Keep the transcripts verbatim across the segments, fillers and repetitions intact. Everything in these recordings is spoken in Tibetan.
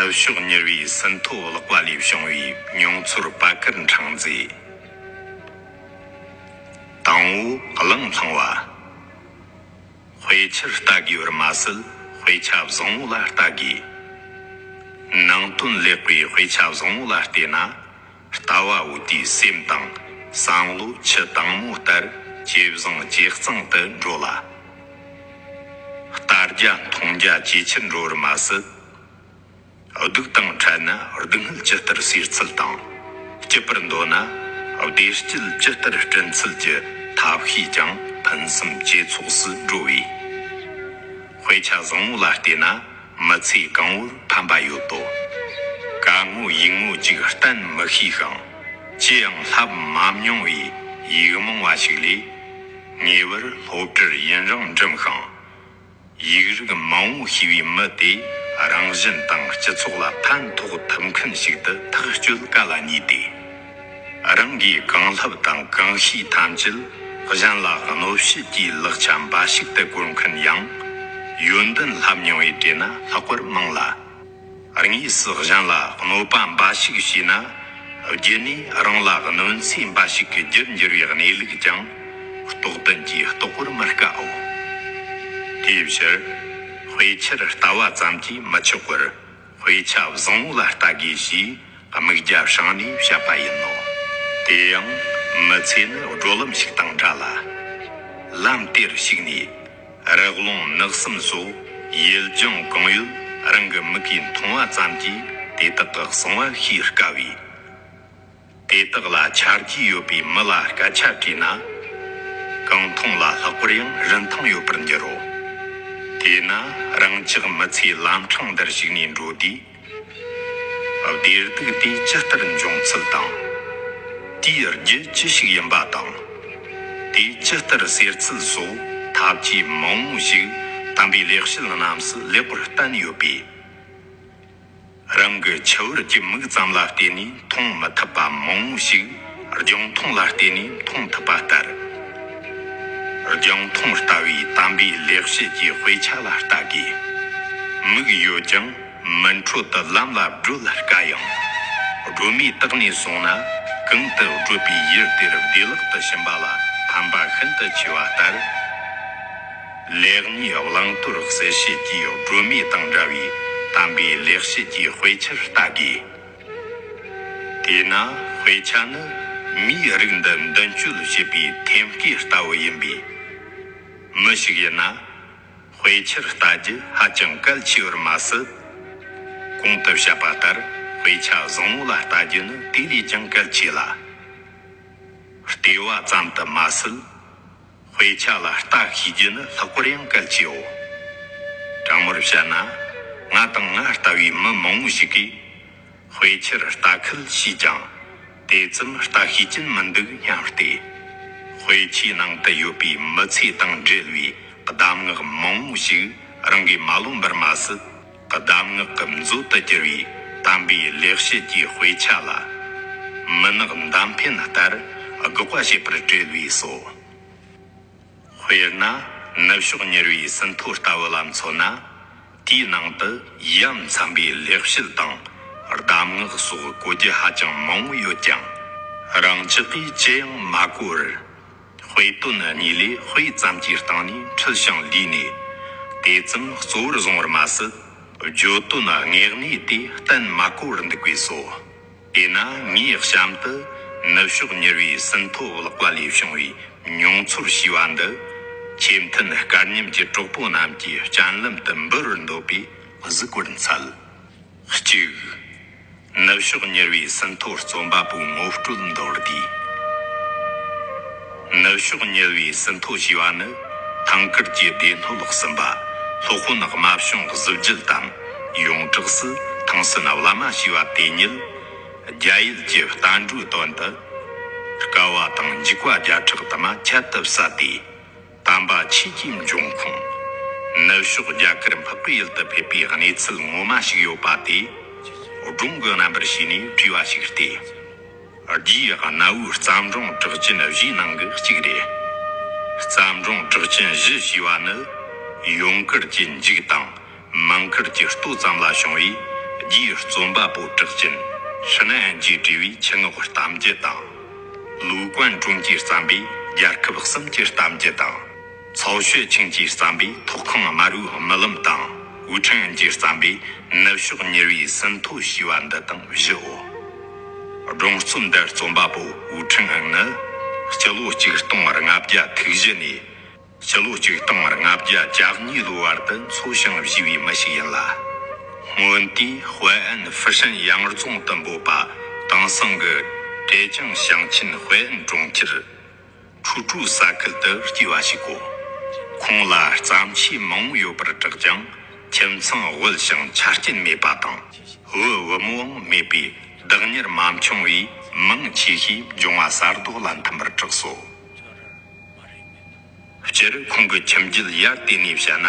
ཕྱོགས་གཉེར་བའི་ཟིན་ཐོ་བརླག་པ་ལས་བྱུང་བའི་མྱོང་ཚོར་པ་ཀར་འཕྲང་མཛེས། དང་པོ་གླེང་བསླང་བ། དཔེ་ཆར་ལྟ་དགོས་པར་མ་ཟད། དཔེ་ཆ་བཟང་བོ་ལ་ལྟ་དགོས། ནང་དོན་ལེགས་པའི་དཔེ་ཆ་བཟང་བོ་ལ་བལྟས་ན། ལྟ་བ་བོ་དེའི་སེམས་དང་བསམ་བློ་ཆུ་དྭངས་མོ་ལྟར་ཇེ་བཟང་ཇེ་གཙང་དུ་འགྲོ་ལ། ལྟ་རྒྱ་མཐོང་རྒྱ་ཇེ་ཆེར་འགྲོ་བར་མ་ཟད། སྡུག་དང་འཕྲད་ན་སྡུག་བསྔལ་ཇི་ལྟར་སེལ་ཚུལ་དང་། སྐྱིད་པར་འདོད་ན་བདེ་སྐྱིད་ཇི་ལྟར་བསྐྲུན་ཚུལ་གྱི་ཐབས་ཤེས་ཀྱང་ཕུན་སུམ་ཇེ་ཚོགས་སུ་འགྲོ་བས། དཔེ་ཆ་བཟང་བོ་ལ་བལྟས་ན་མི་ཚེ་གང་བོར་ཕན་པ་ཡོད་དོ། གད་ངོ་ཡིག་ངོ་གཅིག་གཏན་མི་ཤེས་ཤིང་། ཅི་ཡང་བསླབ་མ་མྱོང་བའི་ཡིག་རྨོངས་པ་ཞིག་ལས། ངེས་པར་སློབ་གྲྭར་ཡུན་རིང་འགྲིམས་ཤིང་། ཡིག་རིགས་མང་བོ་ཤེས་པའི་མི་དེ་རང་གཞན་དང་སྤྱི་ཚོགས་ལ་ཕན་ཐོགས་ཐུབ་མཁན་ཞིག་ཏུ་ཐག་གཅོད་ག་ལ་ནུས་ཏེ། རང་གིས་གང་བསླབ་དང་གང་ཤེས་ཐམས་ཅད་གཞན་ལ་གནོད་བྱེད་ཀྱི་ལག་ཆ་འབའ་ཞིག་ཏུ་གོ་མཁན་ཡང་ཡོན་ཏན་བསླབ་མྱོང་བས་བྲིས་ན་ལྷག་པར་མང་ལ། དངོས་སུ་གཞན་ལ་གནོད་པ་འབའ་ཞིག་བྱས་ན། རྒྱུ་ནས་རང་ལ་གནོད་འཚེ་འབའ་ཞིག་གི་རྒྱུར་འགྱུར་བའི་གནས་ལུགས་ཀྱང་རྟོགས་ལྡན་གྱིས་རྟོགས་པར་མི་དཀའོ། དེའི་ཕྱིར། དཔེ་ཆར་ལྟ་བ་ཙམ་གྱིས་མི་ཆོག་པར། དཔེ་ཆ་བཟང་བོ་ལ་ལྟ་དགོས་ཞེས་དམིགས་རྒྱ་བྱང་ནས་བཤད་པ་ཡིན་ནོ། དེ་ཡང་མི་ཚེ་ནི་བགྲོད་ལམ་ཞིག་དང་འདྲ་ལ། ལམ་དེར་ཞུགས་ནས། རི་ཀླུང་ནགས་གསུམ་སོགས་ཡུལ་ལྗོངས་གང་ཡོད་རང་གི་མིག་གིས་མཐོང་བ་ཙམ་གྱིས་དེ་དག་གི་གསང་བ་ཤེས་དཀའ་བས། དེ་དག་ལ་ཆ་རྒྱུས་ཡོད་པའི་མི་ལ་སྐད་ཆ་དྲིས་ན། གང་མཐོང་ལ་ལྷག་པར་ཡང་རིན་ཐང་ཡོད་པར་འགྱུར་རོ། དེས་ན་རང་ཅག་མི་ཚེའི་ལམ་འཕྲང་འདིར་ཞུགས་ནས་འགྲོ་དུས། བདེ་སྡུག་དེ་ཇི་ལྟར་འབྱུང་ཚུལ་དང་། དེའི་རྒྱུ་ཅི་ཞིག་ཡིན་པ་དང་། དེ་ཇི་ལྟར་སེལ་ཚུལ་སོགས་ཐབས་ཇུས་མང་བོ་ཞིག་དམ་པའི་ལེགས་བཤད་རྣམས་སུ་ལེགས་པར་བསྟན་ཡོད་པས། རང་གི་འཆི་བར་གྱི་མིག་ཙམ་ལ་བལྟས་ནས་མཐོང་མི་ཐུབ་པ་མང་བོ་ཞིག་རྒྱང་མཐོང་ལ་བལྟས་ནས་མཐོང་ཐུབ་པ་ལྟར། རྒྱང་མཐོང་ལྟ་བུའི་དམ་པའི་ལེགས་བཤད་ཀྱི་དཔེ་ཆ་ལ་ལྟ་དགོས། མིག་ཡོད་ཀྱང་མུན་ཁྲོད་དུ་ལམ་ལ་བགྲོད་དཀའ་ཡང་། སྒྲོན་མེ་བཏགས་ནས་སོང་ན་གང་དུ་བགྲོད་པའི་ཡུལ་དེར་བདེ་བླག་ཏུ་ཕྱིན་པ་ལ་ཕན་པ་ཤིན་ཏུ་ཆེ་བ་ལྟར། ལེགས་ཉེས་བླང་དོར་གསལ་བྱེད་ཀྱི་སྒྲོན་མེ་དང་འདྲ་བའི་དམ་པའི་ལེགས་བཤད་ཀྱི་དཔེ་ཆར་ལྟ་དགོས། དེས་ན་དཔེ་ཆ་ནི་མིའི་རིགས་འདི་མདུན་སྐྱོད་བྱེད་པའི་ཐེམ་སྐས་ལྟ་བུ་ཡིན་པས། མི་ཞིག་ཡིན་ན་དཔེ་ཆར་ལྟ་རྒྱུ་ཧ་ཅང་གལ་ཆེ་བར་མ་ཟད། གོང་དུ་བཤད་པ་ལྟར་དཔེ་ཆ་བཟང་བོ་ལ་ལྟ་རྒྱུ་ནི་དེ་ལས་ཀྱང་གལ་ཆེ་ལ། ལྟེ་བ་ཙམ་དུ་མ་ཟད། དཔེ་ཆ་ལ་ལྟ་ཤེས་རྒྱུ་ནི་ལྷག་པར་ཡང་གལ་ཆེའོ། དྲང་མོར་བཤད་ན། ང་དང་ང་ལྟ་བུའི་མི་མང་བོ་ཞིག་གིས་དཔེ་ཆར་ལྟ་ཁུལ་བྱས་ཀྱང་དེ་ཙམ་ལྟ་ཤེས་ཀྱིན་མི་འདུག་སྙམ་སྟེ། དཔེ་ཆའི་ནང་དུ་ཡོད་པའི་མི་ཚེ་དང་འབྲེལ་བའི་གདམས་ངག་མང་བོ་ཞིག་རང་གིས་མ་ལོན་པར་མ་ཟད། གདམས་ངག་གི་མཛོད་དུ་གྱུར་བའི་དམ་པའི་ལེགས་བཤད་ཀྱི་དཔེ་ཆ་ལ། མུན་ནག་མདའ་འཕེན་ལྟར་དགག་པ་བྱེད་པར་བྲེལ་བས་སོ། དཔེར་ན་ནུབ་ཕྱོགས་གཉེར་བའི་ཟིན་ཐོ་ལྟ་བུ་ལ་མཚོན་ན། དེའི་ནང་དུ་ཡ་མཚན་པའི་ལེགས་བཤད་དང་གདམས་ངག་སོགས་གོ་རྒྱུ་ཧ་ཅང་མང་བོ་ཡོད་ཀྱང་། རང་ཅག་གིས་ཅི་ཡང་མ་གོ་བར། དཔེ་དོན་གཉིས་ལས་དཔེ་ཙམ་གྱི་སྟེང་ནས་འཁྲུལ་ཞིང་ལུས་ནས། དེ་ཙམ་གཙོ་བོར་བཟུང་བར་མ་ཟད། བརྗོད་དོན་དངོས་གནས་དེ་གཏན་མ་གོ་བར་འདུག་པས་སོ། དེས་ན་ངས་གཤམ་དུ་ནུབ་ཕྱོགས་གཉེར་བའི་ཟིན་ཐོ་བརླག་པ་ལས་བྱུང་བའི་མྱོང་ཚོར་ཞེས་པ་འདི། ཆེས་མཐུན་སྐལ་མཉམ་གྱི་གྲོགས་པོ་རྣམས་ཀྱི་སྤྱན་ལམ་དུ་འབུལ་བར་འདོད་པས་གཟིགས་སྐོར་འཚལ། གཅིག་ནུབ་ཕྱོགས་གཉེར་བའི་ཟིན་ཐོ་རྩོམ་པ་པོའི་ངོ་སྤྲོད་མདོར་བསྡུས། ནུབ་ཕྱོགས་གཉེར་བའི་ཟིན་ཐོ་ཞེས་པ་ནི་ཐང་དཀར་གྱི་སྡེ་སྣོད་གསུམ་པ་སློབ་དཔོན་རྨ་བྱུང་གཟི་བརྗིད་དམ་ཡོངས་གྲགས་སུ་ཐང་སན་བླ་མ་ཞེས་པ་དེ་ཉིད། རྒྱ་ཡུལ་གྱི་བསྟན་འགྲོའི་དོན་དུ་དཀའ་བ་དང་འཇིགས་པ་བརྒྱ་ཕྲག་དུ་མ་ཁྱད་དུ་བསད་དེ། དམ་པ་ཆོས་ཀྱི་འབྱུང་ཁུངས། ནུབ་ཕྱོགས་རྒྱ་གར་འཕགས་པའི་ཡུལ་དུ་ཕེབས་པའི་གནས་ཚུལ་ངོ་མ་ཞིག་ཡོད་པ་དེ། སྒྲུང་གི་རྣམ་པར་བྱས་ནས་བྲིས་པ་ཞིག་སྟེ། རྒྱའི་གནའ་བོའི་རྩ་འབྲོང་གྲགས་ཅན་བཞིའི་ནང་གི་གཅིག་རེད། རྩ་འབྲོང་གྲགས་ཅན་བཞི་ཞེས་པ་ནི། ཡུངས་ཀར་གྱི་འཇིག་དང་། མུངས་ཀར་གྱི་ལྟོ་ཙམ་ལ་བྱུང་བའི་ རྒྱའི་རྩོམ་པ་པོ་གྲགས་ཅན་ཧྲི་ནན་ཨན་གྱིས་བྲིས་པའི་ཆུ་ངོགས་གཏམ་རྒྱུད་དང་། ལུའུ་ཀོན་ཀྲུང་གིས་བརྩམས་པའི་རྒྱལ་ཁབ་གསུམ་གྱི་གཏམ་རྒྱུད་དང་། ཚའོ་ཞུ་ཆིང་གིས་བརྩམས་པའི་ཐོག་ཁང་དམར་པོའི་རྨི་ལམ་དང་། ཝུའུ་ཁྲེང་ཨན་གྱིས་བརྩམས་པའི་ནུབ་ཕྱོགས་ཉེ་བའི་ཟིན་ཐོ་ཞེས་པ་འདི་དང་བཞིའོ། སྒྲུང་རྩོམ་འདིར་རྩོམ་པ་པོ་ཝུའུ་ཁྲེང་ཨན་ནི་སྤྱི་ལོ་ཆིག་སྟོང་ལྔ་བརྒྱ་ཐིག་བཞི་ནས། སྤྱི་ལོ་ཆིག་སྟོང་ལྔ་བརྒྱ་གྱ་གཉིས་ལོའི་བར་དུ་འཚོ་ཞིང་བཞུགས་པའི་མི་ཞིག་ཡིན་ལ། སྔོན་དུས་ཧོའེ་ཨན་ཧྥུ་ཧྲན་ཡང་རྫོང་དུ་འབོད་པ་དེང་སང་གི་ཀྲེ་ཅང་ཞིང་ཆེན་ཧོའེ་ཨན་གྲོང་ཁྱེར་ཁྲུའུ་ཀྲུའུ་ས་ཁུལ་དུ་སྐྱེས་པ་ཞིག་གོ། ཁོང་ལ་བརྩམས་ཆོས་མང་པོ་ཡོད་པར་གྲགས་ཀྱང་། ཁྱིམ་ཚང་དབུལ་ཞིང་ཆ་རྐྱེན་མེད་པ་དང་། བུ་བུ་མོའང་མེད་པས། བདག་གཉེར་མ་བྱུང་བས་མང་ཆེ་ཤོས་འབྱུང་བ་གསར་རྡོ་ལ་འཐིམ་པར་གྲགས་སོ། སྤྱིར་ཁོང་གི་ཁྱིམ་རྒྱུད་ཡར་བལྟས་ནས་བཤད་ན།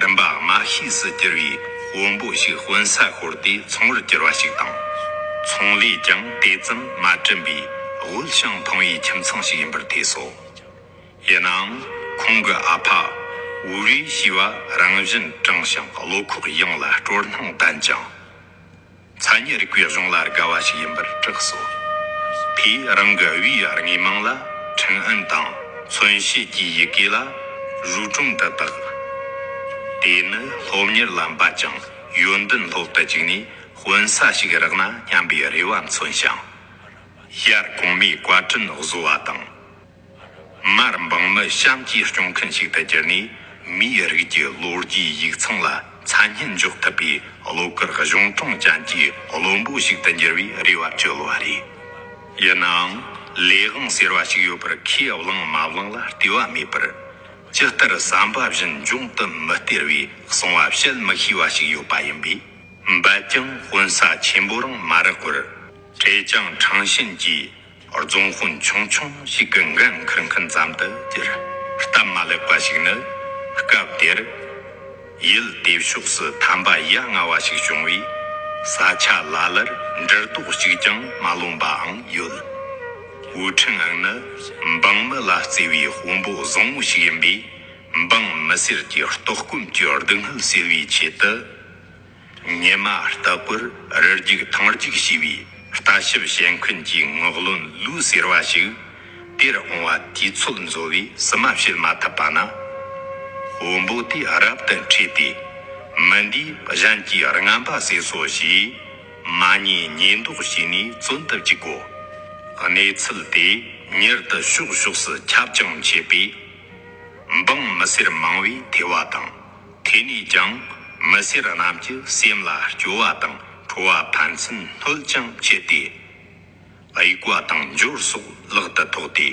རིམ་པ་མ་ཤེས་སུ་གྱུར་བའི་དཔོན་པོ་ཞིག་དཔོན་ས་ཤོར་ཏེ་ཚོང་བར་གྱུར་བ་ཞིག་དང་། ཚོང་ལས་ཀྱང་དེ་ཙམ་མ་བསྐྲུན་པའི་དབུལ་ཞིང་ཕོངས་པའི་ཁྱིམ་ཚང་ཞིག་ཡིན་པར་ཐོས་སོ། ཡིན་ནའང་ཁོང་གི་ཨ་ཕ་ཝུའུ་རུའེ་ཞེས་པ་རང་བཞིན་དྲང་ཞིང་བློ་ཁོག་ཡངས་ལ་སྤྲོ་སྣང་ལྡན་ཅིང་། མཚན་ཉིད་རིག་པའི་གཞུང་ལ་དགའ་བ་ཞིག་ཡིན་པར་གྲགས་སོ། དེས་རང་གི་བུའི་དངོས་མིང་ལ་ཁྲིན་ཨན་དང་མཚོན་བྱེད་ཀྱི་ཡི་གེ་ལ་རུའུ་ཀྲུང་དུ་བཏགས། དེ་ནི་སློབ་གཉེར་ལ་འབད་ཅིང་ཡོན་ཏན་སློབ་ཏུ་བཅུག་ནས་དཔོན་ས་ཞིག་རག་ན་སྙམ་པའི་རེ་བ་མཚོན་ཞིང་། ཞར་གོང་མའི་བཀའ་དྲིན་གཟོ་བ་དང་། མར་འབངས་མི་གཤམ་གྱི་སྐྱོང་མཁན་ཞིག་ཏུ་གྱུར་ནས། མིའི་རིགས་ཀྱི་ལོ་རྒྱུས་ཡིག་ཚང་ལ་མཚན་སྙན་འཇོག་ཐུབ་པའི་བློ་དཀར་གཞུང་དྲང་ཅན་གྱི་བློན་པོ་ཞིག་ཏུ་འགྱུར་བའི་རེ་བ་བཅོལ་བ་རེད། ཡིན་ནའང་ལས་དབང་ཟེར་བ་ཞིག་ཡོད་པར་ཁས་བླངས་མ་བླངས་ལ་ལྟོས་པ་མེད་པར། ཇི་ལྟར་བསམ་པ་བཞིན་འབྱུང་དུ་མི་སྟེར་བའི་གསང་བ་བཤད་མི་ཤེས་པ་ཞིག་ཡོད་པ་ཡིན་པས། འབད་ཀྱང་དཔོན་ས་ཆེན་པོ་རང་མ་རག་པར། ཀྲེ་ཅང་ཁྲང་ཞན་གྱི་རྫོང་དཔོན་ཆུང་ཆུང་ཞིག་གི་འགན་འཁུར་མཁན་ཙམ་དུ་གྱུར། སྟབས་མ་ལེགས་པ་ཞིག་ནི། སྐབས་དེར་ཡུལ་དེ་ཕྱོགས་སུ་ཐན་པ་ཡ་ང་བ་ཞིག་བྱུང་བས། ས་ཆ་ལ་ལར་འབྲུ་རྡོག་གཅིག་ཀྱང་མ་ལོན་པའང་ཡོད། ཝུའུ་ཁྲིན་ཨང་ནི་འབངས་མི་ལ་བརྩེ་བའི་དཔོན་པོ་བཟང་བོ་ཞིག་ཡིན་པས། འབངས་མི་སེར་གྱི་ལྟོགས་སྐོམ་གྱི་སྡུག་བསྔལ་སེལ་བའི་ཆེད་དུ། ཉི་མ་རྟག་པར་རི་རྒྱུག་ཐང་རྒྱུག་བྱས་པའི་ལྟ་ཞིབ་བྱེད་མཁན་གྱི་ངག་རློན་ལུའུ་ཟེར་བ་ཞིག་དེར་འོང་བ་དུས་ཚོད་འཛོལ་བས་བསུ་མ་བྱེད་མ་ཐུབ་པ་ན། དཔོན་པོ་དེས་རབ་ཏུ་ཁྲོས་ཏེ། མི་འདིས་གཞན་གྱི་རྔན་པ་ཟོས་སོ་ཞེས། མ་ཉེས་ཉེས་འདོགས་བྱས་ནས་བཙོན་དུ་བཅུག་གོ། གནས་ཚུལ་དེ་མྱུར་དུ་ཕྱོགས་ཕྱོགས་སུ་ཁྱབ་ཅིང་མཆེད་པས། འབངས་མི་སེར་མང་བས་ཐོས་པ་དང་། དེ་ནས་ཀྱང་མི་སེར་རྣམས་ཀྱི་སེམས་ལ་སྐྱོ་བ་དང་ཁྲོ་བ་ཕན་ཚུན་སྣོལ་ཅིང་མཆེད་དེ། དབྱུག་པ་དང་འབྱོར་སོགས་ལག་ཏུ་ཐོགས་ཏེ།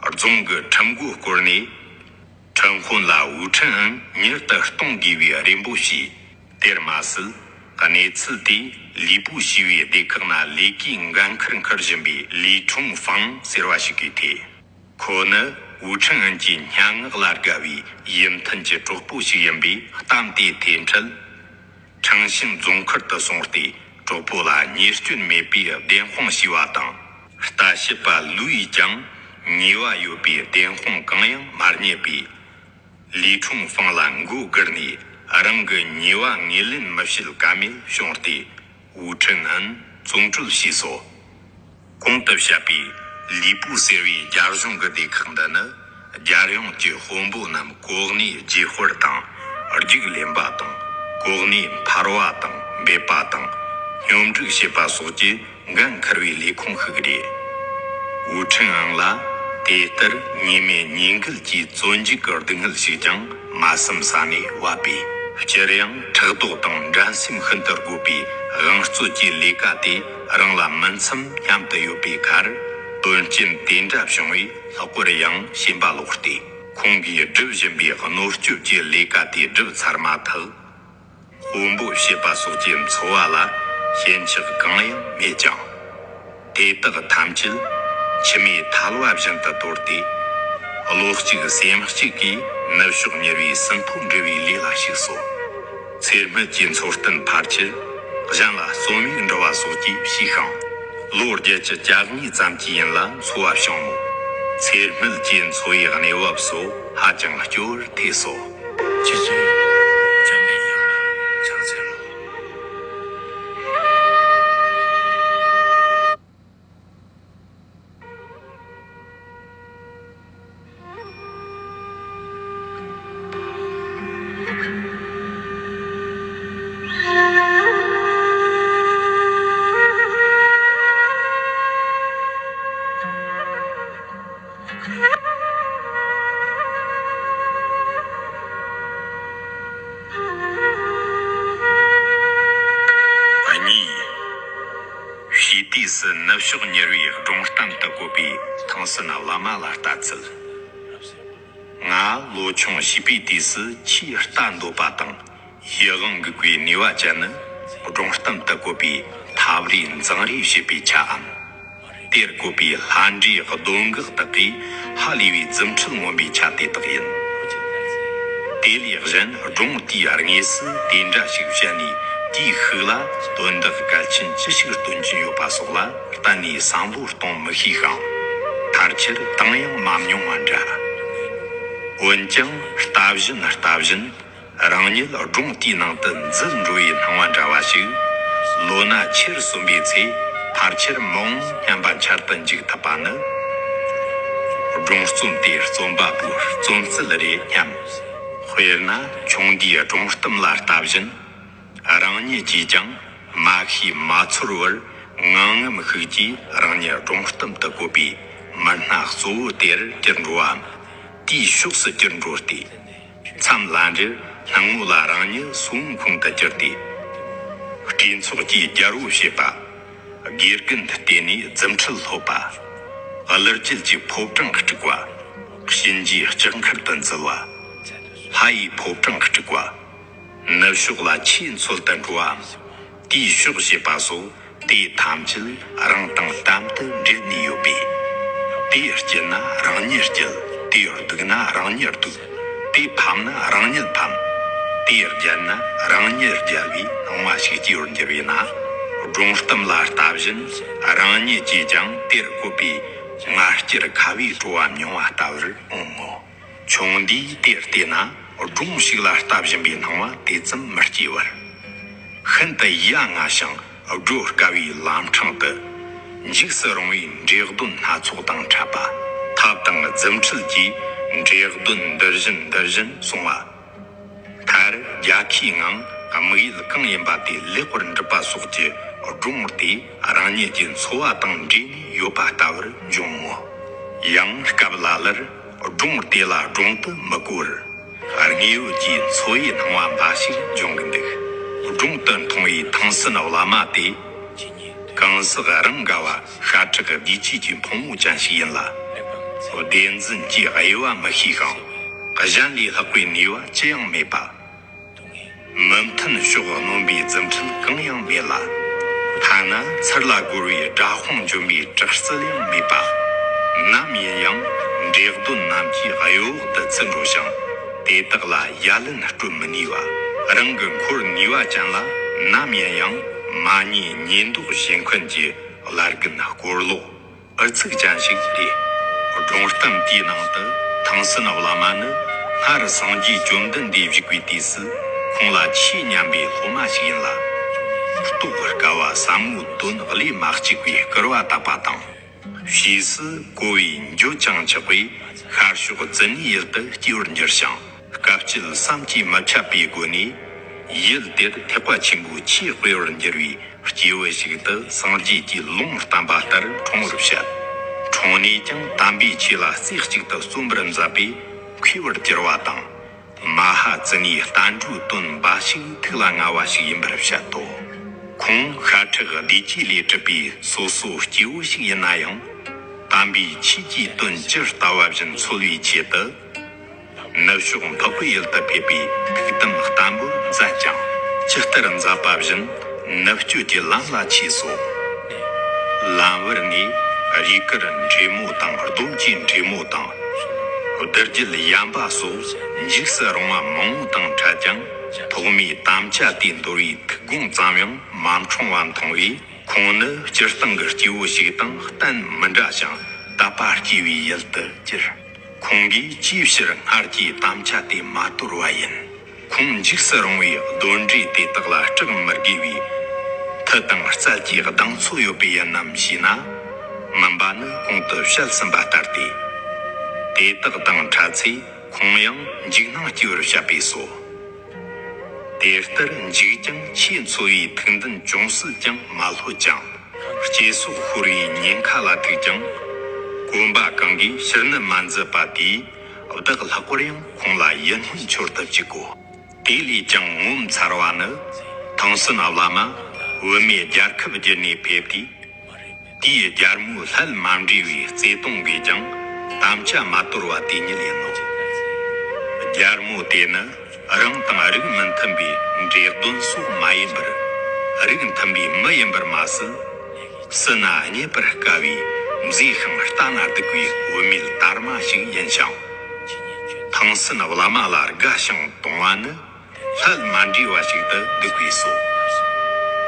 རྫོང་གི་ཁྲིམས་སྒོ་བསྐོར་ནས། ཁྲིམས་དཔོན་ལ་ཝུའུ་ཁྲིན་ཨན་མྱུར་དུ་གཏོང་དགོས་པའི་རེ་འབོད་བྱས། དེར་མ་ཟད། གནས་ཚུལ་དེ་ལི་པུ་ཞེས་པའི་སྡེ་ཁག་ན་ལས་ཀའི་འགན་ཁུར་འཁུར་བཞིན་པའི་ལི་ཁྲུང་ཧྥང་ཟེར་བ་ཞིག་གིས་ཐོས། ཁོ་ནི་ཝུའུ་ཁྲིན་ཨན་གྱི་སྙན་ངག་ལ་དགའ་བའི་ཡིད་མཐུན་གྱི་གྲོགས་པོ་ཞིག་ཡིན་པས། གཏམ་དེ་ཐོས་འཕྲལ། ཁྲང་ཞིན་རྫོང་ཁུལ་དུ་སོང་སྟེ། གྲོགས་པོ་ལ་ཉེས་སྐྱོན་མེད་པའི་བདེན་དཔང་ཞུས་པ་དང་། ལྟ་ཞིབ་པ་ལུའུ་ཡིས་ཀྱང་ཉེས་པ་ཡོད་པའི་བདེན་དཔང་གང་ཡང་མ་རྙེད་པས། ལི་ཁྲུང་ཧྥང་ལ་མགོ་སྒུར་ནས། རང་གི་ཉེས་པ་ངོས་ལེན་མི་བྱེད་ཀ་མེད་བྱུང་སྟེ། ཝུའུ་ཁྲིན་ཨན་བཙོན་གྲོལ་བྱས་སོ། གོང་དུ་བཤད་པའི་ལི་པུ་ཟེར་བའི་རྒྱ་གཞུང་གི་སྡེ་ཁག་འདི་ནི། རྒྱལ་ཡོངས་ཀྱི་དཔོན་པོ་རྣམས་གོ་གནས་བརྗེ་སྤོར་དང་། རྒྱུགས་ལེན་པ་དང་། གོ་གནས་འཕར་བ་དང་འབེབས་པ་དང་། སྙོམས་སྒྲིག་བྱེད་པ་སོགས་ཀྱི་འགན་འཁུར་བའི་ལས་ཁུངས་ཤིག་རེད། ཝུའུ་ཁྲིན་ཨང་ལ་དེ་ལྟར་ཉེས་མེད་ཉེས་འགེལ་གྱི་བཙོན་འཇུག་གི་སྡུག་བསྔལ་ཞིག་ཀྱང་མ་བསམ་ས་ནས་བབས་པས། སྤྱིར་ཡང་ཕྲག་དོག་དང་འགྲན་སེམས་ཤིན་ཏུ་རྒོད་པའི་དབང་རྩོད་ཀྱི་ལས་ཀ་དེ་རང་ལ་མུན་མཚམས་མཉམ་དུ་ཡོད་པའི་ཁར། དོན་རྐྱེན་དེ་འདྲ་བྱུང་བས་ལྷག་པར་ཡང་ཞེན་པ་ལོག་སྟེ། ཁོང་གིས་སྒྲུབ་བཞིན་པའི་གནོད་སྐྱོབ་ཀྱི་ལས་ཀ་དེ་སྒྲུབ་ཚར་མ་ཐག། དཔོན་པོ་བྱེད་པ་སོགས་ཀྱི་འཚོ་བ་ལ་ཞེན་ཆགས་གང་ཡང་མེད་ཀྱང་། དེ་དག་ཐམས་ཅད་མཆི་མའི་ཐལ་བ་བཞིན་དུ་དོར་ཏེ། བློ་གཅིག་སེམས་གཅིག་གིས་ནུབ་ཕྱོགས་ཉེ་བའི་ཟིན་ཐོ་འབྲི་བའི་ལས་ལ་ཞུགས་སོ། ཚེ་སྨད་ཀྱི་འཚོ་རྟེན་ཕལ་ཆེར་གཞན་ལ་རྩོམ་ཡིག་འབྲི་བ་སོགས་ཀྱིས་ཕྱིས་ཤིང་། ལོ་བརྒྱད་ཅུ་གྱ་གཉིས་ཙམ་གྱི་ཡུན་ལ་འཚོ་བ་བྱུང་མོད། ཚེ་སྨད་ཀྱི་འཚོ་བའི་གནས་བབ་སོགས་ཧ་ཅང་སྐྱོ་བར་ཐལ་སོ། ཁྱེད་ཚོས་འཇམ་པའི་ཉམས་ལ་ཕྱག་འཚལ་ལོ། གཉིས། བྱིས་དུས་སུ་ནུབ་ཕྱོགས་མྱུར་བའི་སྒྲུང་གཏམ་དུ་བཀོད་པའི་ཐང་སན་བླ་མ་ལ་ལྟ་ཚུལ། ང་ལོ་ཆུང་བྱིས་པའི་དུས་སུ་ཆེས་ལྟ་འདོད་པ་དང་ཡིད་དབང་འགུག་པའི་ནུས་པ་ཅན་ནི། སྒྲུང་གཏམ་དུ་བཀོད་པའི་ཐབས་རེས་འཛིང་རེས་བྱེད་པའི་ཆའམ། དེར་བཀོད་པའི་ལྷ་འདྲེའི་གདོན་འགག་དག་གིས་ཧ་ལས་པའི་རྫུ་འཕྲུལ་མངོན་པའི་ཆ་དེ་དག་ཡིན། དེ་ལས་གཞན་སྒྲུང་དེའི་དངོས་སུ་དེ་འདྲ་ཞིག་བཤད་ནས་དེའི་ཤུགས་ལ་དོན་དག་གལ་ཆེན་ཅི་ཞིག་སྟོན་གྱིན་ཡོད་པ་སོགས་ལ་གཏན་ནས་བསམ་བློ་གཏོང་མི་ཤེས་ཤིང་། མཐར་ཁྱེར་བཏང་ཡང་མ་མྱོང་བ་འདྲ། འོན་ཀྱང་ལྟ་བཞིན་ལྟ་བཞིན། རང་ཉིད་སྒྲུང་དེའི་ནང་དུ་འཛུལ་འགྲོ་བའི་སྣང་བ་འདྲ་བ་ཞིག་ལོ་ན་ཆེར་སོན་པའི་ཚེ་ཕལ་ཆེར་མི་འོང་སྙམ་པ་འཆར་དུ་འཇུག་ཐུབ་པ་ནི། སྒྲུང་རྩོམ་དེ་རྩོམ་པ་པོའི་རྩོམ་རྩལ་རེད་སྙམ། དཔེར་ན་ཆུང་དུས་སྒྲུང་གཏམ་ལ་ལྟ་བཞིན། རང་ཉིད་ཀྱིས་ཀྱང་མ་ཤེས་མ་ཚོར་བར་ངང་ངམ་ཤུགས་ཀྱིས་རང་ཉིད་སྒྲུང་གཏམ་དུ་བཀོད་པའི་མི་སྣ་གཙོ་བོ་དེར་གྱུར་འགྲོ་བའམ། དེའི་ཕྱོགས་སུ་གྱུར་འགྲོ་སྟེ། མཚམས་ལ་འདྲིར་སྣང་ངོ་ལ་རང་ཉིད་སོ་ཁོང་དུ་གྱུར་ཏེ། སྤྲེལ་ཚོགས་ཀྱིས་རྒྱལ་པོ་བྱེད་པ། དགེ་རྒན་བསྟེན་ནས་རྫུ་འཕྲུལ་སློབ་པ། གླུ་རྒྱལ་གྱི་ཕོ་བྲང་དཀྲུགས་པ། གཤིན་རྗེའི་ལྕགས་མཁར་དུ་འཛུལ་བ། ལྷ་ཡི་ཕོ་བྲང་དཀྲུགས་པ། ནུབ་ཕྱོགས་ལ་ཆོས་འཚོལ་དུ་འགྲོ་བའམ། དེའི་ཕྱོགས་བྱེད་པ་སོགས་དེ་ཐམས་ཅད་རང་དང་དམ་དུ་འབྲེལ་ནས་ཡོད་པས། དེ་སྐྱིད་ན་རང་ཉིད་སྐྱིད། དེ་སྡུག་ན་རང་ཉིད་སྡུག། དེ་ཕམ་ན་རང་ཉིད་ཕམ། དེ་རྒྱལ་ན་རང་ཉིད་རྒྱལ་བའི་སྣང་བ་ཞིག་སྐྱེ་བར་འགྱུར་བས་ན། སྒྲུང་གཏམ་ལ་ལྟ་བཞིན་རང་ཉིད་ཀྱིས་ཀྱང་དེར་བཀོད་པའི་ང་རྒྱལ་ཁ་བའི་སྤྲོ་བ་མྱོང་བ་ལྟ་བུར་འོང་ངོ་། ཆུང་དུས་དེར་བལྟས་ན་སྒྲུང་ཞིག་ལ་ལྟ་བཞིན་པའི་སྣང་བ་དེ་ཙམ་མི་སྐྱེ་བར། ཤིན་ཏུ་ཡ་ང་ཞིང་བགྲོད་དཀའ་བའི་ལམ་འཕྲང་དུ། འཇིགས་སུ་རུང་བའི་འདྲེ་གདོན་སྣ་ཚོགས་དང་འཕྲད་པ། ཐབས་དང་རྫུ་འཕྲུལ་གྱིས་འདྲེ་གདོན་འདུལ་བཞིན་འདུལ་བཞིན་སོང་བ། མཐར་རྒྱལ་ཁའི་ངང་དམིགས་ཡུལ་གང་ཡིན་པ་དེ་ལེགས་པར་འགྲུབ་པ་སོགས་ཀྱི་སྒྲུང་དེ་རང་ཉིད་ཀྱི་འཚོ་བ་དང་འདྲེས་ནས་ཡོད་པ་ལྟ་བུར་འབྱུང་ངོ་། ཡང་སྐབས་ལ་ལར་སྒྲུང་དེ་ལ་སྒྲུང་དུ་མི་གོ་བར། དངོས་ཡོད་ཀྱི་འཚོ་བའི་སྣང་བ་འབའ་ཞིག་འབྱུང་གི་འདུག་སྒྲུང་དུ་མཐོང་བའི་ཐང་སན་བླ་མ་དེ། གང་ཟག་རང་དགའ་བ་ཤ་ཁྲག་བདེ་སྐྱིད་ཀྱི་ཕུང་པོ་ཅན་ཞིག་ཡིན་ལ། བདེན་རྫུན་གྱི་དབྱེ་བ་མི་ཤེས་ཤིང་། གཞན་ལས་ལྷག་པའི་ནུས་པ་ཅི་ཡང་མེད་པ། མི་མཐུན་ཕྱོགས་གནོན་པའི་རྫུ་འཕྲུལ་གང་ཡང་མེད་ལ། ཐ་ན་ཚུར་ལ་རྒོལ་བའི་དགྲ་དཔུང་འཇོམས་པའི་དྲག་རྩལ་ཡང་མེད་པ། ནམ་ཡིན་ཡང་འདྲེ་གདོན་རྣམས་ཀྱི་གཡོ་འོག་ཏུ་ཚུད་འགྲོ་ཞིང་། དེ་དག་ལ་ཡ་ལན་སྤྲོད་མི་ནུས་པ། རང་གི་འཁོར་ནུས་པ་ཅན་ལ་ནམ་ཡིན་ཡང་མ་ཉེས་ཉེས་འདོགས་བྱེད་མཁན་གྱི་བླ་རྒན་སྐོར་ལོག་ཨུ་ཚུགས་ཅན་ཞིག་རེད། སྒྲུང་གཏམ་དེའི་ནང་དུ་ཐང་སན་བླ་མ་ནི་སྔར་སངས་རྒྱས་བཅོམ་ལྡན་འདས་བཞུགས་པའི་དུས་སུ་ཁོང་ལ་ཆོས་ཉན་པའི་སློབ་མ་ཞིག་ཡིན་ལ། རྟོགས་དཀའ་བ་ཟབ་མོའི་དོན་བློས་མ་གཅིག་པའི་སྐུར་བ་བཏབ་པ་དང་། ཕྱིས་སུ་གོ་བས་འགྱོད་ཅིང་ཆགས་པས་ཤར་ཕྱོགས་ཙི་ནའི་ཡུལ་དུ་སྐྱེ་བར་འགྱུར་ཞིང་། དཀའ་སྤྱད་བསམ་གྱིས་མི་ཁྱབ་པའི་སྒོ་ནས་ཡུལ་དེར་ཐེག་པ་ཆེན་པོའི་ཆོས་སྤེལ་བར་འགྱུར་བའི་སྐྱེས་བུ་ཞིག་ཏུ་སངས་རྒྱས་ཀྱིས་ལུང་བསྟན་པ་ལྟར་འཁྲུངས་པར་བཤད། འཁྲུངས་ནས་ཀྱང་དམ་པའི་ཆོས་ལ་རྩེ་གཅིག་ཏུ་བརྩོན་པར་མཛད་པས་མཁས་པར་གྱུར་བ་དང་། མ་ཧཱ་ཙི་ནའི་བསྟན་འགྲོའི་དོན་འབའ་ཞིག་ཐུགས་ལ་མངའ་བ་ཞིག་ཡིན་པར་བཤད་དོ། ཁོང་ཤ་ཁྲག་བདེ་སྐྱིད་ལས་གྲུབ་པའི་སོ་སོ་སྐྱེ་བོ་ཞིག་ཡིན་ན་ཡང་། དམ་པའི་ཆོས་ཀྱི་དོན་ཇི་ལྟ་བ་བཞིན་འཚོལ་བའི་ཆེད་དུ། ནུབ་ཕྱོགས་འཕགས་པའི་ཡུལ་དུ་ཕེབས་པའི་ཐུགས་དམ་བརྟན་པོར་མཛད་ཅིང་། ཇི་ལྟར་མཛད་པ་བཞིན་ནུབ་སྐྱོད་ཀྱི་ལམ་ལ་ཆས་སོ། ལམ་བར་ནས་རུས་དཀར་འདྲེ་མོ་དང་གདོན་གྱི་འདྲེ་མོ་དང་། རྡུལ་རྒྱུད་ཡན་པ་སོགས་འཇིགས་སུ་རུང་བ་མང་བོ་དང་འཕྲད་ཀྱང་ཐོག་མའི་དམ་བཅའ་དེ་འདོར་བའི་ཐུགས་དགོངས་ཙམ་ཡང་མ་འཁྲུངས་པ་མཐོང་བས། ཁོང་ནི་སྤྱིར་བཏང་གི་སྐྱེ་བོ་ཞིག་དང་གཏན་མི་འདྲ་ཞིང་དད་པ་སྐྱེ་བའི་ཡུལ་དུ་གྱུར། ཁོང་གིས་ཅིའི་ཕྱིར་སྔར་གྱི་དམ་བཅའ་དེ་མ་དོར་བ་ཡིན། ཁོང་འཇིགས་སུ་རུང་བའི་གདོན་འདྲེ་དེ་དག་ལ་སྐྲག་མི་དགོས་པའི་མཐུ་དང་རྩལ་གྱི་གདེང་ཚོད་ཡོད་པས་ཡིན་ནམ་ཞེ་ན། མིན་པ་ནི་གོང་དུ་བཤད་ཟིན་པ་ལྟར་ཏེ། དེ་དག་དང་འཕྲད་ཚེ་ཁོང་ཡང་འཇིགས་སྣང་སྐྱེ་བར་བཤད་པས་སོ། དེ་ལྟར་འཇིགས་ཀྱང་ཆོས་འཚོལ་བའི་ཐུགས་འདུན་ཅུང་ཟད་ཀྱང་མ་ལྷོད་ཅིང་། སྐྱེ་སོགས་ཤོར་བའི་ཉེན་ཁ་ལ་ཐུག་ཀྱང་ གོམ་པ་གང་གིས་ཕྱིར་ནི་མ་འཛུལ་བ་དེས། བདག་ལྷག་པར་ཡང་ཁོང་ལ་ཡིད་སྨོན་འཆོར་དུ་བཅུག་གོ། དེ་ལས་ཀྱང་ངོ་མཚར་བ་ནི། ཐང་སན་བླ་མ་བོད་མིའི་རྒྱལ་ཁབ་བརྒྱུད་ནས་ཕེབས་དུས། དེའི་རྒྱལ་མོའི་ལྷད་མ་འདྲེས་པའི་བརྩེ་དུང་གིས་ཀྱང་དམ་བཅའ་མ་དོར་བ་དེ་ཉིད་ཡིན་ནོ། རྒྱལ་མོ་དེ་ནི་རང་དང་རིགས་མི་མཐུན་པའི་འབྲས་གདོན་སོགས་མ་ཡིན་པར། རིགས་མཐུན་པའི་མི་ཡིན་པར་མ་ཟད། སྲིད་ན་རྙེད་པར་དཀའ་བའི་མཛེས་ཤིང་ལྟ་ན་སྡུག་པའི་བུད་མེད་དར་མ་ཞིག་ཡིན་ཞིང་། ཐང་སན་བླ་མ་ལ་དགའ་ཞིང་དུང་བ་ནི་ལྷད་མ་འདྲེས་པ་ཞིག་ཏུ་འདུག་པས་སོ།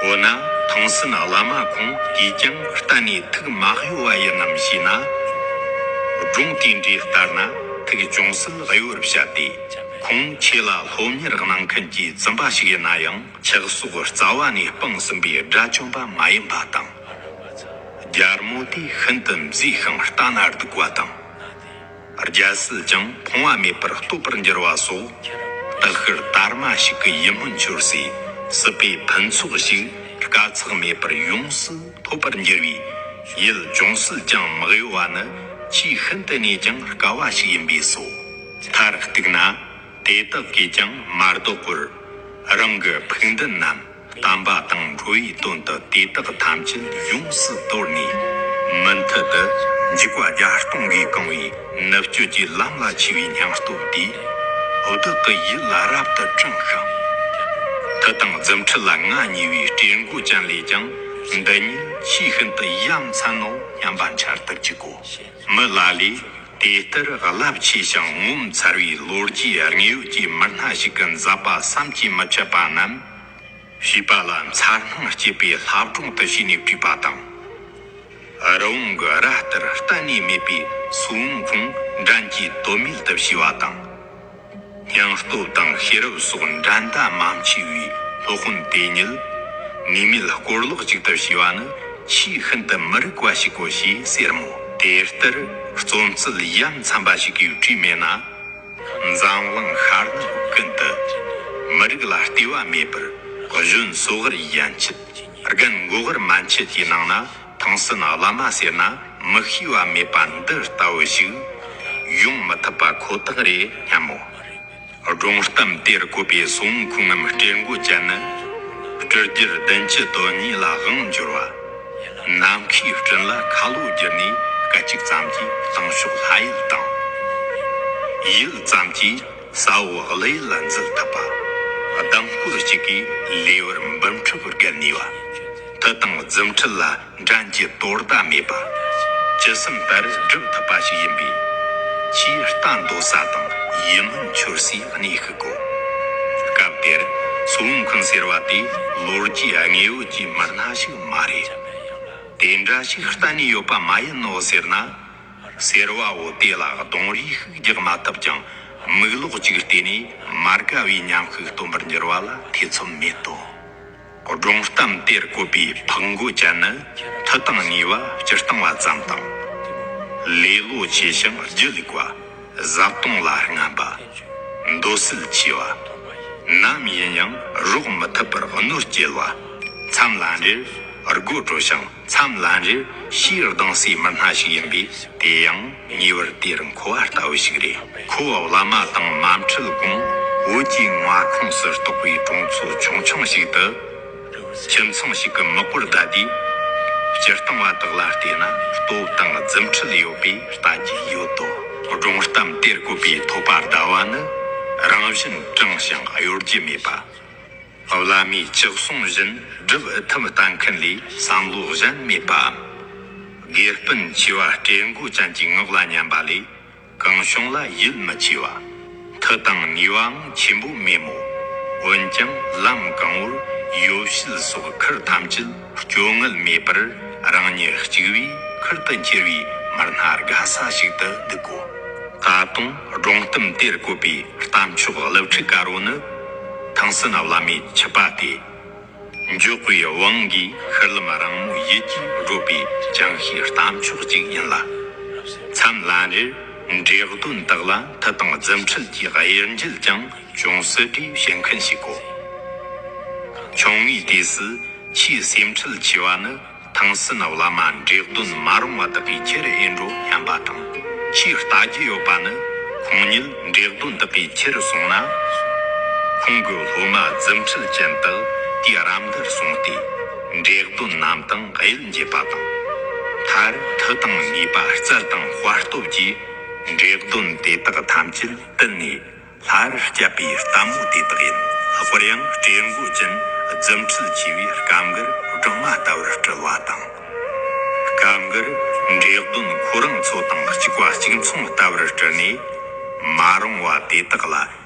འོ་ན་ཐང་སན་བླ་མ་ཁོང་གིས་ཀྱང་གཏན་ནས་ཐུགས་མ་གཡོ་བ་ཡིན་ནམ་ཞེ་ན། སྒྲུང་དེའི་འགྲེལ་ལྟར་ན་ཐུགས་ཅུང་ཟད་གཡོ་བར་བཤད་དེ། ཁོང་ཆོས་ལ་སློབ་གཉེར་གནང་མཁན་གྱི་བཙུན་པ་ཞིག་ཡིན་ན་ཡང་། ཆགས་སོགས་རྩ་བ་ནས་སྤངས་ཟིན་པའི་དགྲ་བཅོམ་པ་མ་ཡིན་པ་དང་། རྒྱལ་མོ་དེ་ཤིན་ཏུ་མཛེས་ཤིང་ལྟ་ན་སྡུག་པ་དང་། རྒྱལ་སྲིད་ཀྱང་ཕོངས་པ་མེད་པར་སྟོབས་པར་འགྱུར་བ་སོགས། སྟག་ཤར་དར་མ་ཞིག་གི་ཡིད་སྨོན་འཆོར་སའི་སྲིད་པའི་ཕུན་ཚོགས་ཤིག་དཀའ་ཚེགས་མེད་པར་ཡོངས་སུ་ཐོབ་པར་འགྱུར་བའི་ཡུལ་ཅུང་ཟད་ཀྱང་མི་གཡོ་བ་ནི་ཆེས་ཤིན་ཏུ་ནས་ཀྱང་དཀའ་བ་ཞིག་ཡིན་པས་སོ། མཐར་གཏུགས་ན། དེ་དག་གིས་ཀྱང་མ་ལྡོག་པར་རང་གི་ཕུགས་འདུན་ནམ་བསྟན་པ་དང་འགྲོ་བའི་དོན་དུ་དེ་དག་ཐམས་ཅད་ཡོངས་སུ་དོར་ནས། མུ་མཐུད་དུ་འཇིགས་པ་བརྒྱ་སྟོང་གིས་གང་བའི་ནུབ་སྐྱོད་ཀྱི་ལམ་ལ་ཆས་པའི་སྙིང་སྟོབས་དེས་བདག་གི་ཡིད་ལ་རབ་ཏུ་དྲངས་ཤིང་། མཐུ་དང་རྫུ་འཕྲུལ་ལ་ང་ཉེ་བའི་སྤྲེལ་མགོ་ཅན་ལས་ཀྱང་འདི་ཉིད་ཆེས་ཤིན་ཏུ་ཡ་མཚན་ནོ་སྙམ་པ་འཆར་དུ་བཅུག་གོ། མི་ལ་ལས་དེ་ལྟར་རླབས་ཆེ་ཞིང་ངོ་མཚར་བའི་ལོ་རྒྱུས་དངོས་ཡོད་ཀྱི་མི་སྣ་ཞིག་གི་མཛད་པ་བསམ་གྱིས་མི་ཁྱབ་པ་རྣམས། བྱིས་པ་ལ་མཚར་སྣང་སྐྱེད་པའི་ལྷ་སྒྲུང་དུ་བྱས་ནས་བྲིས་པ་དང་། རི་བོང་གི་རྭ་ལྟར་གཏན་ནས་མེད་པའི་སུའུ་ཁུང་འགྲན་གྱི་དོན་མེད་དུ་བྱས་པ་དང་། སྙིང་སྟོབས་དང་ཤེས་རབ་སོགས་འགྲན་ཟླ་མ་མཆིས་པའི་སློབ་དཔོན་དེ་ཉིད་ངེས་མེད་སྐོར་ལོག་ཅིག་ཏུ་བྱས་པ་ནི་ཆེས་ཤིན་ཏུ་མི་རིགས་པ་ཞིག་གོ་ཞེས་ཟེར་མོད། དེ་ལྟར་རྩོམ་རྩལ་ཡ་མཚན་པ་ཞིག་གིས་བྲིས་མེད་ན། འཛམ་གླིང་ཤར་ནུབ་ཀུན་ཏུ་མི་རིགས་ལ་ལྟེ་བ་མེད་པར། གཞོན་སོ་ཧར་ཡན་ཆད། རྒན་མགོ་དཀར་མན་ཆད་ཀྱི་ནང་ན་ཐང་སན་བླ་མ་ཟེར་ན་མི་ཤེས་པ་མེད་པ་འདི་ལྟ་བུ་ཞིག་ཡོང་མི་ཐུབ་པ་ཁོ་ཐག་རེད་སྙམ་མོ། སྒྲུང་གཏམ་དེར་བཀོད་པའི་སུའུ་ཁུང་ངམ་སྤྲེལ་མགོ་ཅན་ནི། སྤྲུལ་རྒྱལ་བདུན་ཅུ་དོན་གཉིས་ལ་དབང་འབྱོར་བ། ནམ་མཁའི་སྤྲིན་ལ་ཁ་ལོ་བསྒྱུར་ནས་སྐད་ཅིག་ཙམ་གྱིས་སྟེང་ཕྱོགས་ལྷ་ཡུལ་དང་། ཡུལ་ཙམ་གྱིས་ས་འོག་ཀླུ་ཡུལ་ལ་འཛུལ་ཐུབ་པ། གདམས་སྐོར་གཅིག་གིས་ལེ་དབར་འབུམ་ཕྲག་བརྒལ་ནུས་པ། མཐུ་དང་རྫུ་འཕྲུལ་ལ་འགྲན་གྱི་དོ་ཟླ་མེད་པ། ཇི་བསམ་ལྟར་སྒྲུབ་ཐུབ་པ་ཞིག་ཡིན་པས། ཆེས་ལྟ་འདོད་ས་དང་ཡིད་སྨོན་འཆོར་སའི་གནས་ཤིག་གོ། སྐབས་དེར་སུའུ་ཁུན་ཟེར་བ་དེ་ལོ་རྒྱུས་དངོས་ཡོད་ཀྱི་མི་སྣ་ཞིག་མ་རེད། དེ་འདྲ་ཞིག་གཏན་ནས་ཡོད་པ་མ་ཡིན་ནོ་ཟེར་ན། ཟེར་བའོ། དེ་ལ་གདོང་རིས་ཤིག་རྒྱག་མ་ཐུབ་ཀྱང་མིག་ལོག་ཅིག་བལྟས་ནས་མ་དགའ་བའི་ཉམས་ཤིག་སྟོན་པར་འགྱུར་བ་ལ་ཐེ་ཚོམ་མེད་དོ། སྒྲུང་གཏམ་དེར་བཀོད་པའི་ཕག་མགོ་ཅན་ནི་མཐུ་དང་ནུས་པ་སྤྱིར་བཏང་བ་ཙམ་དང་། ལེ་ལོ་ཆེ་ཞིང་རྒྱུ་ལུག་པ། བཟའ་བཏུང་ལ་རྔམ་པ། འདོད་སྲེད་ཆེ་བ། ནམ་ཡིན་ཡང་རོགས་མི་ཐུབ་པར་གནོད་སྐྱེལ་བ། མཚམས་ལ་འདྲེར་དགོད་བྲོ་ཞིང་མཚམས་ལ་འདྲེར་ཕྱིར་ལྡང་སའི་མི་སྣ་ཞིག་ཡིན་པས། དེ་ཡང་ཉེ་བར་དེར་མཁོ་བ་ལྟ་བུ་ཞིག་རེད། ཁོ་བླ་མ་དང་མ་འཕྲད་གོང་བོད་ཀྱི་མངའ་ཁོངས་སུ་གཏོགས་པའི་གྲོང་ཚོ་ཆུང་ཆུང་ཞིག་ཏུ། ཁྱིམ་ཚང་ཞིག་གི་མི་སྐོར་བསྡད་དུས། སྤྱིར་བཏང་བ་དག་ལ་བལྟས་ན་སྟོབས་དང་རྫུ་འཕྲུལ་ཡོད་པས་ལྟ་རྒྱུ་ཡོད་དོ། སྒྲུང་གཏམ་དེར་བཀོད་པའི་ཐོད་པ་ཟླ་བ་ནི་རང་བཞིན་དྲང་ཞིང་གཡོ་སྒྱུ་མེད་པ། བླ་མའི་ལྕགས་ཟུང་བཞིན་སྒྲུབ་ཐུབ་ལྟ་མཁན་ལས་བསམ་བློ་གཞན་མེད་པའམ། དགེ་སྤུན་ཆེ་བ་སྤྲེལ་མགོ་ཅན་གྱི་ངག་ལ་ཉན་པ་ལས། གང་བྱུང་ལ་ཡིད་མི་ཆེས་པ། མཐུ་དང་ནུས་པའང་ཆེན་པོ་མེད་མོད། འོན་ཀྱང་ལམ་གང་བོར་ཡོ་བྱད་སོགས་ཁུར་ཐམས་ཅད་སྐྱོ་ངལ་མེད་པར་རང་ཉིད་གཅིག་པུས་ཁུར་དུ་འཁྱེར་བའི་མི་སྣ་དགའ་ས་ཞིག་ཏུ་འདུག་གོ། ད་དུང་སྒྲུང་གཏམ་དེར་བཀོད་པའི་རྟ་མཆོག་གླུ་ཁྲིག་དཀར་པོ་ནི་ཐང་སན་བླ་མའི་ཆུ་པ་སྟེ། འཇོག་པའི་དབང་གིས་ཤུལ་ལམ་རིང་མོ་ཡིད་ཀྱིས་བགྲོད་པའི་ཅང་ཤེས་གཏམ་མཆོག་ཅིག་ཡིན་ལ། མཚམས་ལ་རེར་འབྲས་གདོན་དག་ལ་མཐུ་དང་རྫུ་འཕྲུལ་གྱི་གཡེར་འགྱེད་ཀྱང་ཅུང་ཟད་རེ་བྱེད་མཁན་ཞིག་གོ། ཆུང་ངུའི་དུས་སུ་ཆེས་སེམས་ཁྲལ་ཆེ་བ་ནི་ ཐང་སན་བླ་མ་འདྲེ་གདོན་མ་རུངས་པ་དག་གིས་ཁྱེར་ཨེ་འགྲོ་སྙམ་པ་དང་། ཆེས་ལྟ་རྒྱུ་ཡོད་པ་ནི། ཁོང་ཉིད་འདྲེ་གདོན་དག་གིས་ཁྱེར་སོང་ན། ཁོང་གི་སློབ་མ་རྫུ་འཕྲུལ་ཅན་དག་དེའི་ར་མདར་སོང་སྟེ། འདྲེ་གདོན་རྣམས་དང་གཡུལ་འགྱེད་པ་དང་། མཐར་མཐུ་དང་ནུས་པ་རྩལ་དང་དཔའ་སྟོབས་ཀྱིས། འདྲེ་གདོན་དེ་དག་ཐམས་ཅད་བཏུལ་ནས། ལྷ་རུ་བསྐྱབས་པའི་ལྟད་མོ་དེ་དག་ཡིན། དཔེར་ཡང་སྤྲེལ་མགོ་ཅན་རྫུ་འཕྲུལ་ཆེ་བའི་སྐབས་འགར་སྦྲང་མ་ལྟ་བུར་སྤྲུལ་བ་དང་། སྐབས་འགར་འདྲེ་གདོན་ཁོ་རང་ཚོ་དང་གཅིག་པ་གཅིག་མཚུངས་ལྟ་བུར་སྤྲུལ་ནས། མ་རུངས་པ་དེ་དག་ལ་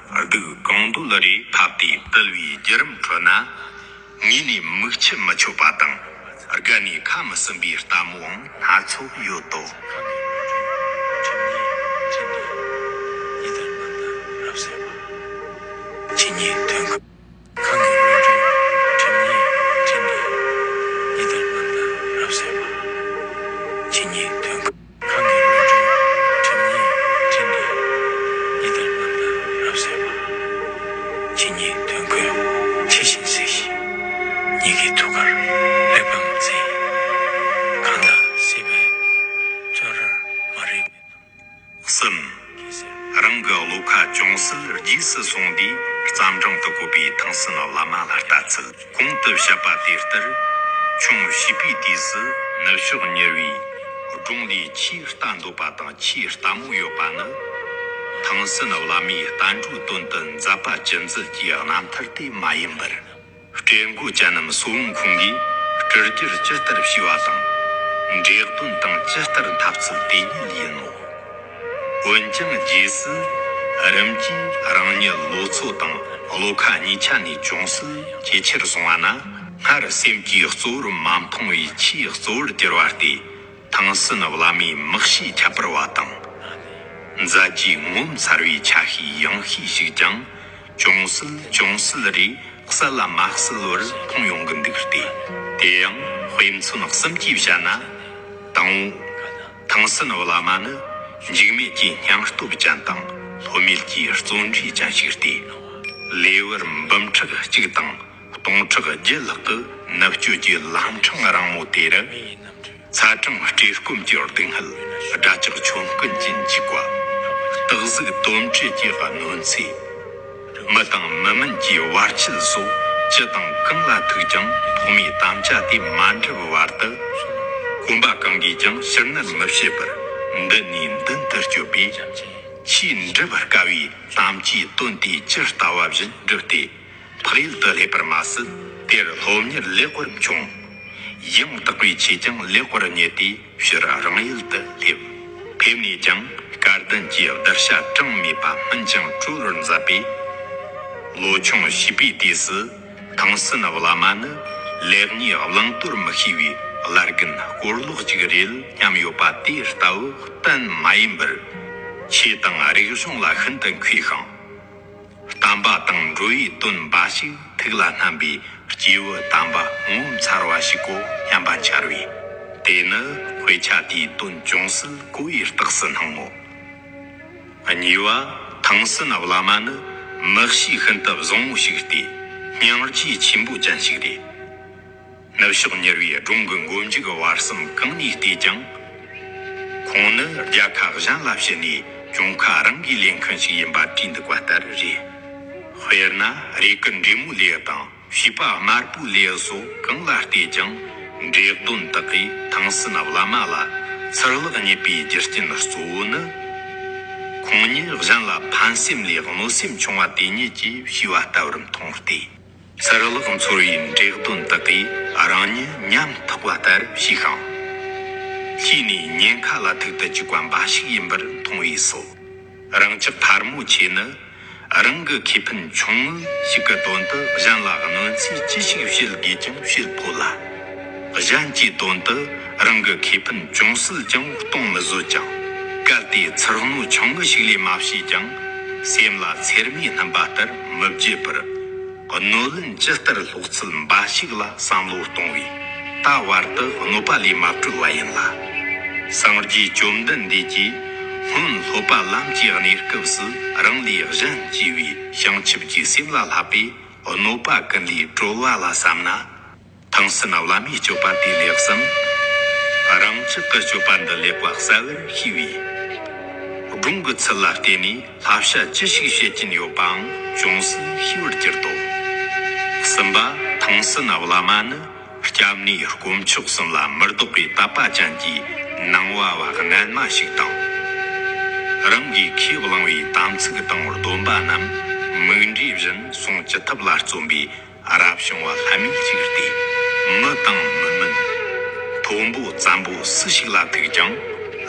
གདུགས་གང་འདོད་རེ་ཕབ་སྟེ་བཏུལ་བའི་བརྒྱུད་རིམ་ཁྲོད་ན། ངོས་ནས་མིག་ཆུ་མི་ཆོད་པ་དང་། དགའ་ནས་ཁ་མི་ཟུམ་པའི་ལྟད་མོའང་སྣ་ཚོགས་ཡོད་དོ། ཁྱེད་ཉིད་དོན་གོ། ཁྱེད་ཉིད་དོན་གོ། ཁྱེད་ཉིད་དོན་གོ། ཇི་བཞིན་གཟིགས་ཤིག། ཉིད་ཀྱི་ཐུགས་ཀར་གླེགས་བམ་མཛད། གང་དག་སྲིད་པའི་བཙོན་རར་མ་རིག་པའི། གསུམ། རང་གི་བློ་ཁ་ཅུང་ཟད་རྗེས་སུ་སོང་དུས་རྩ་འབྲིང་དུ་བཀོད་པའི་ཐང་སན་བླ་མ་ལ་ལྟ་ཚུལ། གོང་དུ་བཤད་པ་དེ་ལྟར། ཆུང་བྱིས་པའི་དུས་སུ་ནུབ་ཕྱོགས་མྱུར་བའི་སྒྲུང་ལས་ཆེས་ལྟ་འདོད་པ་དང་ཆེས་ལྟད་མོ་ཡོད་པ་ནི། ཐང་སན་བླ་མའི་བསྟན་འགྲོའི་དོན་དུ་མཛད་པ་ཅི་མཛད་ཀྱི་རྣམ་ཐར་དེ་མ་ཡིན་པར། སྤྲེལ་མགོ་ཅན་ནམ་སོ་བོན་ཁོང་གིས་སྤྲུལ་རྒྱུར་ཇི་ལྟར་ཞུས་པ་དང་། འདྲེ་གདོན་དང་ཇི་ལྟར་འཐབ་ཚུལ་དེ་ཉིད་ཡིན་ནོ། འོན་ཀྱང་རྗེས་སུ་རིམ་གྱིས་རང་ཉིད་ལོ་ཚོད་དང་བློ་ཁ་གཉིས་ཆ་ནས་ཅུང་ཟད་ཇེ་ཆེར་སོང་བ་ན། སྔར་སེམས་ཀྱིས་གཙོ་བོར་མ་མཐོང་བའི་ཆེས་གཙོ་བོར་གྱུར་བ་སྟེ། ཐང་སན་བླ་མའི་མིག་ཤེས་ཁྱད་པར་བ་དང་། མཛད་རྗེས་ངོ་མཚར་བའི་ཆ་ཤས་ཡངས་ཤས་ཤིག་ཀྱང་ཅུང་ཟད་ཅུང་ཟད་རེ་གསལ་ལ་མ་གསལ་བར་མཐོང་ཡོང་གི་འདུག་སྟེ། དེ་ཡང་དཔེ་མཚོན་གསུམ་གྱིས་བཤད་ན། དང་པོ། ཐང་སན་བླ་མ་ནི་འཇིགས་མེད་ཀྱི་སྙིང་སྟོབས་ཅན་དང་སློབ་མེད་ཀྱི་བརྩོན་འགྲུས་ཅན་ཞིག་སྟེ། ལེ་དབར་འབུམ་ཕྲག་གཅིག་དང་སྟོང་ཕྲག་བརྒྱད་ལྷག་གི་ནུབ་སྐྱོད་ཀྱི་ལམ་འཕྲང་རིང་མོ་དེ་རུ། ཚ་གྲང་བཀྲེས་སྐོམ་གྱི་སྡུག་བསྔལ། དགྲ་ཇག་ཆོམ་རྐུན་གྱི་འཇིགས་པ། སྟག་གཟིག་དོམ་དྲེད་ཀྱི་གནོད་འཚེ། མི་དང་མི་མིན་གྱི་བར་ཆད་སོགས་ཅི་དང་གང་ལ་ཐུག་ཀྱང་ཐོག་མའི་དམ་བཅའ་དེ་མ་འགྲུབ་བར་དུ། གོམ་པ་གང་གིས་ཀྱང་ཕྱིར་ནུར་མི་བྱེད་པར་མདུན་ནས་མདུན་དུ་བསྐྱོད་པས། ཆེས་འགྲུབ་དཀའ་བའི་དམ་བཅའི་དོན་དེ་ཇི་ལྟ་བ་བཞིན་བསྒྲུབས་ཏེ། འཕགས་ཡུལ་དུ་སླེབས་པར་མ་ཟད། དེར་སློབ་གཉེར་ལེགས་པར་འབྱུང་། ཡང་དག་པའི་ཆོས་ཀྱང་ལེགས་པར་རྙེད་དེ། ཕྱིར་རང་ཡུལ་དུ་སླེབས། ཕེབས་ནས་ཀྱང་སྐལ་ལྡན་གྱི་གདུལ་བྱ་གྲངས་མེད་པ་སྨིན་ཅིང་གྲོལ་བར་མཛད་པས། ལོ་ཆུང་བྱིས་པའི་དུས་སུ་ཐང་སན་བླ་མ་ནི་ལེགས་ཉེས་བླང་དོར་མི་ཤེས་པའི་བླ་རྒན་སྐོར་ལོག་ཅིག་རེད་སྙམ་ཡོད་པ་དེ་ལྟ་བུ་གཏན་མ་ཡིན་པར། ཆོས་དང་རིག་གཞུང་ལ་ཤིན་ཏུ་མཁས་ཤིང་། བསྟན་པ་དང་འགྲོ་བའི་དོན་འབའ་ཞིག་ཐུགས་ལ་བསྣམས་པའི་སྐྱེས་བུ་དམ་པ་ངོ་མཚར་བ་ཞིག་གོ་སྙམ་པ་འཆར་བས། དེ་ནི་དཔེ་ཆ་དེའི་དོན་ཅུང་ཟད་གོ་བའི་རྟགས་སུ་སྣང་ངོ་། གཉིས་པ། ཐང་སན་བླ་མ་ནི་མིག་ཤེས་ཤིན་ཏུ་བཟང་བོ་ཞིག་སྟེ། སྙིང་རྗེ་ཆེན་པོ་ཅན་ཞིག་རེད། ནུབ་ཕྱོགས་མྱུར་བའི་སྒྲུང་གི་མགོ་མཇུག་བར་གསུམ་གང་ནས་བལྟས་ཀྱང་། ཁོང་ནི་རྒྱལ་ཁ་གཞན་ལ་བྱིན་ནས་གྱོང་ཁ་རང་གིས་ལེན་མཁན་ཞིག་ཡིན་པ་བྲིས་འདུག་པ་ལྟར་རེད། དཔེར་ན་རས་གུར་འབྲས་མོ་ལེའུ་དང་བྱིས་པ་དམར་པོའི་ལེའུ་སོགས་གང་ལ་བལྟས་ཀྱང་འབྲས་གདོན་དག་གིས་ཐང་སན་བླ་མ་ལ་ཚུར་ལོག་རྙེད་པའི་རྒྱུ་རྐྱེན་གཙོ་བོ་ནི། ཁོང་ཉིད་གཞན་ལ་ཕན་སེམས་ལས་གནོད་སེམས་ཆུང་བ་དེ་ཉིད་ཀྱིས་བྱས་པ་ལྟ་བུར་མཐོང་སྟེ། ཚུར་ལོག་འཚོལ་བའི་འབྲས་གདོན་དག་གིས་རང་ཉིད་ཉམ་ཐག་པ་ལྟར་བྱས་ཤིང་། ལྷས་ནས་ཉེན་ཁ་ལ་ཐུག་ཏུ་བཅུག་པ་འབའ་ཞིག་ཡིན་པར་མཐོང་བས་སོ། རང་ཅག་ཕལ་མོ་ཆེ་ནི་རང་གི་ཁེ་ཕན་ཆུང་ངུ་ཞིག་གི་དོན་དུ་གཞན་ལ་གནོད་འཚེ་ཅི་ཞིག་བྱེད་དགོས་ཀྱང་བྱེད་ཕོད་ལ། གཞན་གྱི་དོན་དུ་རང་གི་ཁེ་ཕན་ཅུང་ཟད་ཀྱང་གཏོང་མི་བཟོད་ཅིང་། གལ་ཏེ་ཚུར་གནོད་ཆུང་ངུ་ཞིག་ལས་མ་བྱས་ཀྱང་སེམས་ལ་ཚེར་མའི་སྣུམ་པ་ལྟར་མི་བརྗེད་པར། གནོད་ལན་ཇི་ལྟར་སློག་ཚུལ་འབའ་ཞིག་ལ་བསམ་བློ་གཏོང་བས། ད་བར་དུ་གནོད་པ་ལས་མ་གྲོལ་བ་ཡིན་ལ། སངས་རྒྱས་བཅོམ་ལྡན་འདས་ཀྱིས་སྔོན་སློབ་པ་ལམ་གྱི་གནས་སྐབས་སུ་རང་ལས་གཞན་གཅེས་པའི་བྱང་ཆུབ་ཀྱི་སེམས་ལ་བསླབ་པས་གནོད་པ་ཀུན་ལས་གྲོལ་བ་ལ་བསམ་ན། ཐང་སན་བླ་མའི་སྤྱོད་པ་དེ་ལེགས་སམ། རང་ཅག་གི་སྤྱོད་པ་འདི་ལེགས་པ་གསལ་བར་ཤེས་པས། སྒྲུང་གི་ཚུལ་ལ་བལྟས་ནས་བསླབ་བྱ་ཅི་ཞིག་བྱེད་ཀྱིན་ཡོད་པའང་ཅུང་ཟད་ཤེས་པར་གྱུར་ཏོ། གསུམ་པ། ཐང་སན་བླ་མ་ནི་སྐྱབས་གནས་དཀོན་མཆོག་གསུམ་ལ་མི་ལྡོག་པའི་དད་པ་ཅན་གྱི་ནང་པ་བ་རྣལ་མ་ཞིག་དང་། རང་གིས་ཁས་བླངས་པའི་དམ་ཚིག་དང་སྡོམ་པ་རྣམས་མིག་འབྲས་བཞིན་སྲུང་ཅི་ཐུབ་ལ་བརྩོན་པའི་རབ་བྱུང་བ་ལྷ་མིའི་ཅིག་སྟེ། མི་དང་མི་མིན། མཐོན་པོ་བཙན་པོ་སུ་ཞིག་ལ་ཐུག་ཀྱང་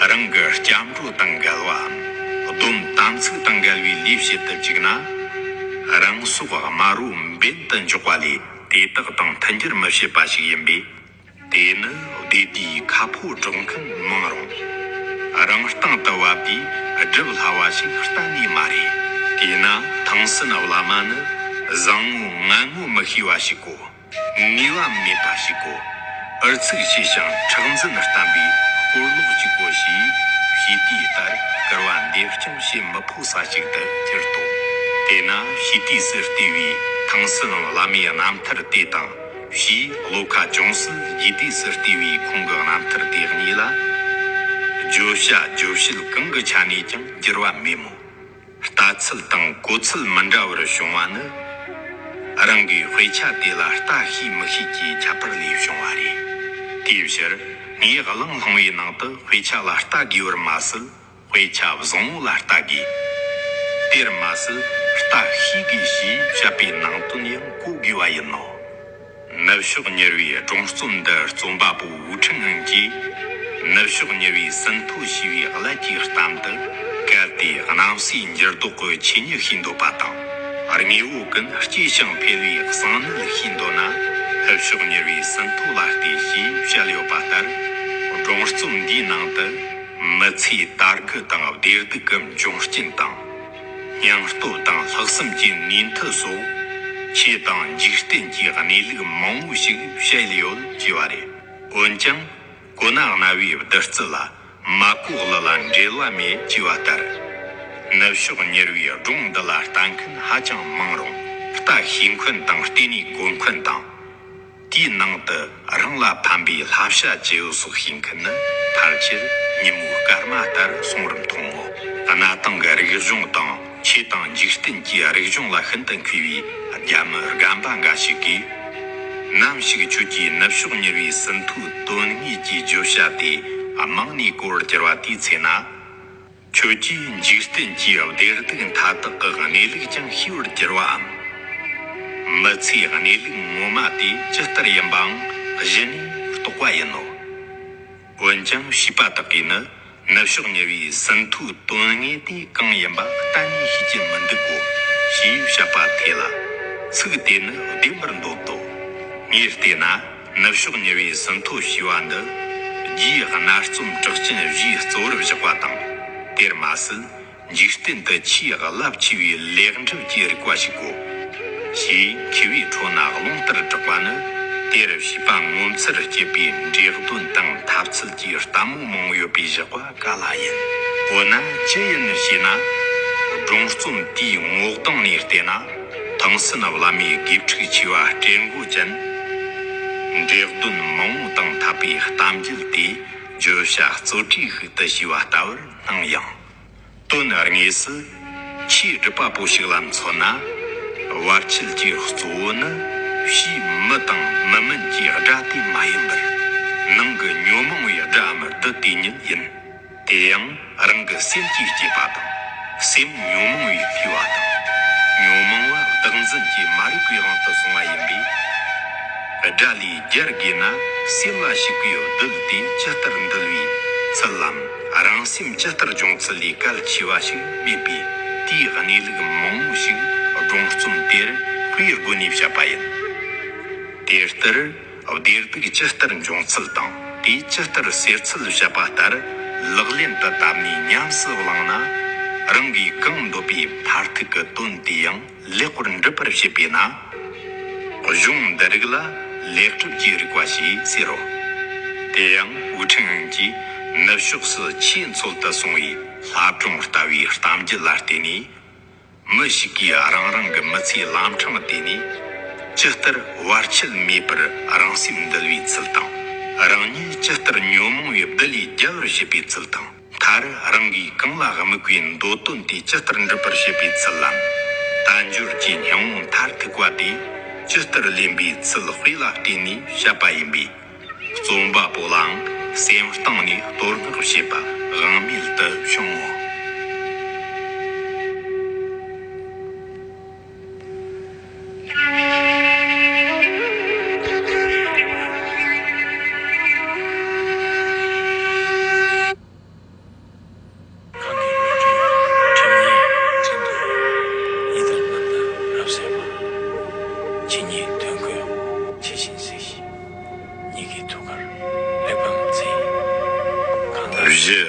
རང་གི་སྐྱབས་འགྲོ་དང་འགལ་བའམ་སྡོམ་དམ་ཚིག་དང་འགལ་བའི་ལས་བྱེད་དུ་བཅུག་ན། རང་སྲོག་དམར་པོ་འབེན་དུ་འཇོག་པ་ལས་དེ་དག་དང་མཐུན་འགྱུར་མི་བྱེད་པ་ཞིག་ཡིན་པས། དེ་ནི་སྡེ་དེའི་ཁ་ཕོ་སྒྲོག་མཁན་མང་རུང་། རང་སྟེང་དུ་བབས་དུས་སྒྲུབ་སླ་བ་ཞིག་གཏན་ནས་མ་རེད། དེས་ན་ཐང་སན་བླ་མ་ནི་བཟང་ངོ་ངན་ངོ་མི་ཤེས་པ་ཞིག་གོ། ནུས་པ་མེད་པ་ཞིག་གོ། ཨུ་ཚུགས་ཆེ་ཞིང་མཁྲེགས་འཛིན་ལྡན་པའི་སྐོར་ལོག་ཅིག་གོ་ཞེས་བྱིས་དུས་ལྟར་སྐུར་བ་འདེབས་ཀྱང་བྱེད་མི་ཕོད་ས་ཞིག་ཏུ་གྱུར་ཏོ། དེས་ན་བྱིས་དུས་སུ་བལྟས་པའི་ཐང་སན་བླ་མའི་རྣམ་ཐར་དེ་དང་། ཕྱིས་བློ་ཁ་ཅུང་ཟད་རྒྱས་དུས་སུ་བལྟས་པའི་ཁོང་གི་རྣམ་ཐར་དེ་གཉིས་ལ། བརྗོད་བྱ་རྗོད་བྱེད་གང་གི་ཆ་ནས་ཀྱང་འགྱུར་བ་མེད་མོད། ལྟ་ཚུལ་དང་གོ་ཚུལ་མི་འདྲ་བར་བྱུང་བ་ནི། རང་གིས་དཔེ་ཆ་དེ་ལ་ལྟ་ཤེས་མི་ཤེས་ཀྱི་ཁྱད་པར་ལས་བྱུང་བ་རེད། དེའི་ཕྱིར་ངས་གླེང་སློང་བའི་ནང་དུ་དཔེ་ཆ་ལ་ལྟ་དགོས་པར་མ་ཟད། དཔེ་ཆ་བཟང་བོ་ལ་ལྟ་དགོས། དེར་མ་ཟད་ལྟ་ཤེས་དགོས་ཞེས་བཤད་པའི་ནང་དོན་ཡང་གོ་དགོས་པ་ཡིན་ནོ། ནུབ་ཕྱོགས་གཉེར་བའི་སྒྲུང་རྩོམ་འདི་རྩོམ་པ་པོ་ཝུ་ཁྲིན་ཨན་གྱིས། ནུབ་ཕྱོགས་གཉེར་བའི་ཟིན་ཐོ་ཞེས་པའི་ཀླད་ཀྱི་གཏམ་དུ། གལ་ཏེ་རྣམ་སྲས་འགྱུར་ལྡོག་གི་ཆོས་ཉིད་ཤེས་འདོད་པ་དང་། དངོས་པོ་ཀུན་སྐྱེ་ཞིང་འཕེལ་བའི་གསང་གནད་ཤེས་འདོད་ན། ནུབ་ཕྱོགས་གཉེར་བའི་ཟིན་ཐོ་ལ་ལྟོས་ཞེས་བཤད་ཡོད་པ་ལྟར། སྒྲུང་རྩོམ་འདིའི་ནང་དུ། མི་ཚེའི་དར་རྒུད་དང་བདེ་སྡུག་གི་འབྱུང་རྐྱེན་དང་། སྙིང་སྟོབས་དང་ལྷག་བསམ་གྱི་ནུས་མཐུ་སོགས། ཆོས་དང་འཇིག་རྟེན་གྱི་གནས་ལུགས་མང་བོ་ཞིག་བཤད་ཡོད་ཅེས་པ་རེད། འོན་ཀྱང་གོ་ན་རྣ་བའི་བདུད་རྩི་ལ་མ་གོ་གླུ་ལ་འབྲེལ་བ་མེད་ཅེས་པ་ལྟར། ནུབ་ཕྱོགས་གཉེར་བའི་སྒྲུང་འདི་ལ་ལྟ་མཁན་ཧ་ཅང་མང་རུང་། ལྟ་ཤེས་མཁན་དང་བལྟས་ནས་གོ་མཁན་དང་། དེའི་ནང་དུ་རང་ལ་ཕན་པའི་བསླབ་བྱ་ཅི་ཡོད་སོགས་ཤེས་མཁན་ནི་ཕལ་ཆེར་ཉིན་མོའི་སྐར་མ་ལྟར་སོང་བར་མཐོང་ངོ་། གནའ་དེང་གི་རིག་གཞུང་དང་ཆོས་དང་འཇིག་རྟེན་གྱི་རིག་གཞུང་ལ་ཤིན་ཏུ་མཁས་པའི་རྒྱ་མི་རྒན་པ་འགའ་ཞིག་གིས། ནམ་ཞིག་ཁྱོད་ཀྱིས་ནུབ་ཕྱོགས་གཉེར་བའི་ཟིན་ཐོའི་དོན་དངོས་ཀྱི་བརྗོད་བྱ་དེ་རྨང་ནས་གོ་བར་གྱུར་བ་དེའི་ཚེ་ན། ཁྱོད་ཀྱིས་འཇིག་རྟེན་གྱི་བདེ་སྡུག་མཐའ་དག་གི་གནས་ལུགས་ཀྱང་ཤེས་པར་གྱུར་བའམ། མི་ཚེའི་གནས་ལུགས་ངོ་མ་དེ་ཇི་ལྟར་ཡིན་པའང་གཞི་ནས་རྟོགས་པ་ཡིན་ནོ། འོན་ཀྱང་བྱིས་པ་དག་གིས་ནི་ནུབ་ཕྱོགས་གཉེར་བའི་ཟིན་ཐོའི་དོན་དངོས་དེ་གང་ཡིན་པ་གཏན་ནས་ཤེས་ཀྱི་མི་འདུག་གོ་ཞེས་བཤད་པ་དེ་ལ་ཚིག་དེ་ནི་བདེན་པར་འདོད་དོ། ངས་བལྟས་ན། ནུབ་ཕྱོགས་གཉེར་བའི་ཟིན་ཐོ་ཞེས་པ་འདི། རྒྱའི་གནའ་རྩོམ་གྲགས་ཅན་བཞིའི་གཙོ་བོར་བཞག་པ་དང་། དེར་མ་ཟད། འཇིག་རྟེན་དུ་ཆེས་རླབས་ཆེ་བའི་ལེགས་འགྲུབ་ཀྱི་རིག་པ་ཞིག་གོ། ཞེས་མཁས་པའི་ཁྲོད་ན་རླུང་ལྟར་གྲགས་པ་ནི། དེར་བྱིས་པ་ངོ་མཚར་སྐྱེད་པའི་འགྲེལ་བརྡུང་དང་འཐབ་རྩོད་ཀྱི་ལྟད་མོ་མང་ཡོད་པའི་བཞག་པ་ག་ལ་ཡིན། འོ་ན་ཅི་ཡིན་ཞེ་ན། སྒྲུང་རྩོམ་དེའི་ངོ་གདོང་ནས་བལྟས་ན། ཐང་སན་བླ་མའི་དགེ་ཕྲུག་ཆེ་བ་སྤྲེལ་མགོ་ཅན། འགྲེལ་བརྡུང་མང་བོ་དང་འཐབ་པའི་གཏམ་རྒྱུད་དེ་བརྗོད་བྱ་རྩོལ་བྲིས་ཤིག་ཏུ་བྱས་པ་ལྟ་བུར་སྣང་ཡང་། དོན་དངོས་སུ་ཆོས་སྒྲུབ་པ་པོ་ཞིག་ལ་མཚོན་ན། བར་ཆད་ཀྱི་གཙོ་བོ་ནི་ཕྱིའི་མི་དང་མི་མིན་གྱི་དགྲ་དེ་མ་ཡིན་པར། ནང་གི་ཉོན་མོངས་པའི་དགྲའམ་བདུད་དེ་ཉིད་ཡིན། དེ་ཡང་རང་གི་སེམས་ཀྱིས་བསྐྱེད་པ་དང་། སེམས་ཉོན་མོངས་པས་བསླུས་པ་དང་། ཉོན་མོངས་པ་བདག་འཛིན་གྱི་མ་རིག་པའི་དབང་དུ་སོང་བ་ཡིན་པས། དགྲ་ལས་རྒྱལ་དགོས་ན་སེམས་ལ་ཞུགས་པའི་བདུད་དེ་ཇི་ལྟར་འདུལ་བའི་ཚུལ་ལམ། རང་སེམས་ཇི་ལྟར་སྦྱོང་ཚུལ་ལས་གལ་ཆེ་བ་ཞིག་མེད་པས། དེའི་གནས་ལུགས་མང་བོ་ཞིག་སྒྲུང་རྩོམ་དེར་དཔེའི་སྒོ་ནས་བཤད་པ་ཡིན། དེ་ལྟར། བདེ་སྡུག་ཇི་ལྟར་འབྱུང་ཚུལ་དང་དེ་ཇི་ལྟར་སེལ་ཚུལ་བཤད་པ་ལྟར། ལག་ལེན་དུ་བསྟར་ནས་ཉམས་སུ་བླངས་ན། རང་གིས་གང་འདོད་པའི་མཐར་ཐུག་གི་དོན་དེ་ཡང་ལེགས་པར་འགྲུབ་པར་བྱེད་པས་ན། གཞུང་འདི་རིགས་ལ་ལེགས་གྲུབ་ཀྱི་རིགས་པ་ཞེས་ཟེར་རོ། དེ་ཡང་ཝུ་ཁྲིན་ཨན་གྱིས་ནུབ་ཕྱོགས་སུ་ཆོས་འཚོལ་དུ་སོང་བའི་ལྷ་སྒྲུང་ལྟ་བུའི་གཏམ་རྒྱུད་ལ་བརྟེན་ནས། མི་ཞིག་གིས་རང་རང་གི་མི་ཚེའི་ལམ་འཕྲང་བལྟས་ནས། ཇི་ལྟར་བར་ཆད་མེད་པར་རང་སེམས་འདུལ་བའི་ཚུལ་དང་། རང་ཉིད་ཇི་ལྟར་ཉོན་མོངས་པའི་བདུད་ལས་རྒྱལ་བར་བྱེད་པའི་ཚུལ་དང་། མཐར་རང་གིས་གང་ལ་དམིགས་པའི་འདོད་དོན་དེ་ཇི་ལྟར་འགྲུབ་པར་བྱེད་པའི་ཚུལ་ལམ། དལ་འབྱོར་གྱི་སྙིང་པོ་མཐར་ཐུག་པ་དེ་ཇི་ལྟར་ལེན་པའི་ཚུལ་དཔེ་ལ་བརྟེན་ནས་བཤད་པ་ཡིན་པས། རྩོམ་པ་པོ་ལའང་སེམས་གཏིང་ནས་བསྟོད་བསྔགས་བྱེད་པ་དབང་མེད་དུ་བྱུང་ངོ་། གང་གི་བློ་གྲོས་ཁྲིམས་ཉིད་ཅན་དུ། ཡི་དམ་རྣམས་ལ་རབ་གསལ་བ། ཇི་སྙེད་དོན་ཀུན་ཇི་བཞིན་གཟིགས་ཤིང་། ཉིད་ཀྱི་ཐུགས་ཀར་གླེགས་བམ་མཛད། གང་ལྟར། བཞི།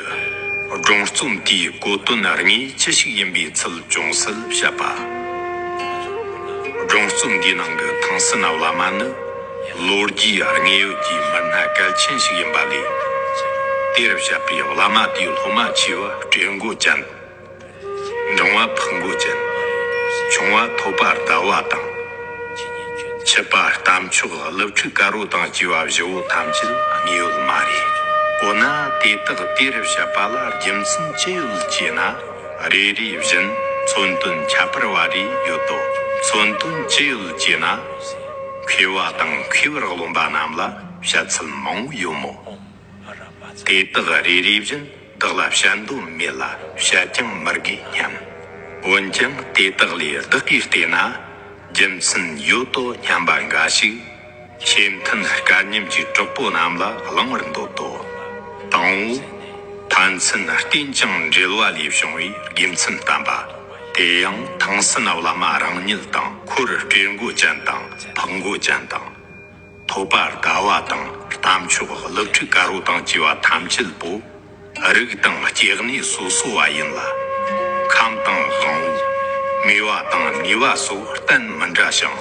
སྒྲུང་རྩོམ་དེའི་གོ་དོན་དངོས་ཅི་ཞིག་ཡིན་པའི་ཚུལ་ཅུང་ཟད་བཤད་པ། སྒྲུང་རྩོམ་འདིའི་ནང་གི་ཐང་སན་བླ་མ་ནི། ལོ་རྒྱུས་དངོས་ཡོད་ཀྱི་མི་སྣ་གལ་ཆེན་ཞིག་ཡིན་པ་ལས། དེར་བཤད་པའི་བླ་མ་དེའི་སློབ་མ་ཆེ་བ་སྤྲེལ་མགོ་ཅན། འབྲིང་བ་ཕག་མགོ་ཅན། ཆུང་བ་ཐོད་པ་ཟླ་བ་དང་། ཆུ་པ་རྟ་མཆོག་ཀླུ་ཕྲུག་དཀར་པོ་དང་བཅས་པ་བཞི་བོ་ཐམས་ཅད་དངོས་ཡོད་མ་རེད། འོ་ན་དེ་དག་དེར་བཤད་པ་ལ་རྒྱུ་མཚན་ཅི་ཡོད་ཅེ་ན། རེ་རེ་བཞིན་མཚོན་དོན་ཁྱད་པར་བ་རེ་ཡོད་དོ། མཚོན་དོན་ཅི་ཡོད་ཅེ་ན། མཁས་པ་དང་མཁས་པར་རློམ་པ་རྣམས་ལ་བཤད་ཚུལ་མང་བོ་ཡོད་མོད། དེ་དག་རེ་རེ་བཞིན་བདག་ལ་བཤད་འདོད་མེད་ལ་བཤད་ཀྱང་མི་དགོས་སྙམ། འོན་ཀྱང་དེ་དག་ལས་བདག་གིས་བལྟས་ན། རྒྱུ་མཚན་ཡོད་དོ་སྙམ་པ་འགའ་ཞིག། ཆེས་མཐུན་སྐལ་མཉམ་གྱི་གྲོགས་པོ་རྣམས་ལ་གླེང་བར་འདོད་དོ། དང་པོ། ཕན་ཚུན་རྟེན་ཅིང་འབྲེལ་བ་ལས་བྱུང་བའི་དགེ་མཚན་བསྟན་པ། དེ་ཡང་ཐང་སན་བླ་མ་རང་ཉིད་དང་འཁོར་སྤྲེལ་མགོ་ཅན་དང་ཕག་མགོ་ཅན་དང་། ཐོད་པ་ཟླ་བ་དང་རྟ་མཆོག་ཀླུ་ཕྲུག་དཀར་པོ་དང་བཅས་པ་ཐམས་ཅད་པོ། རིགས་དང་སྐྱེ་གནས་སོ་སོ་བ་ཡིན་ལ། ཁམས་དང་དབང་པོ། མོས་པ་དང་ནུས་པ་སོགས་གཏན་མི་འདྲ་ཞིང་།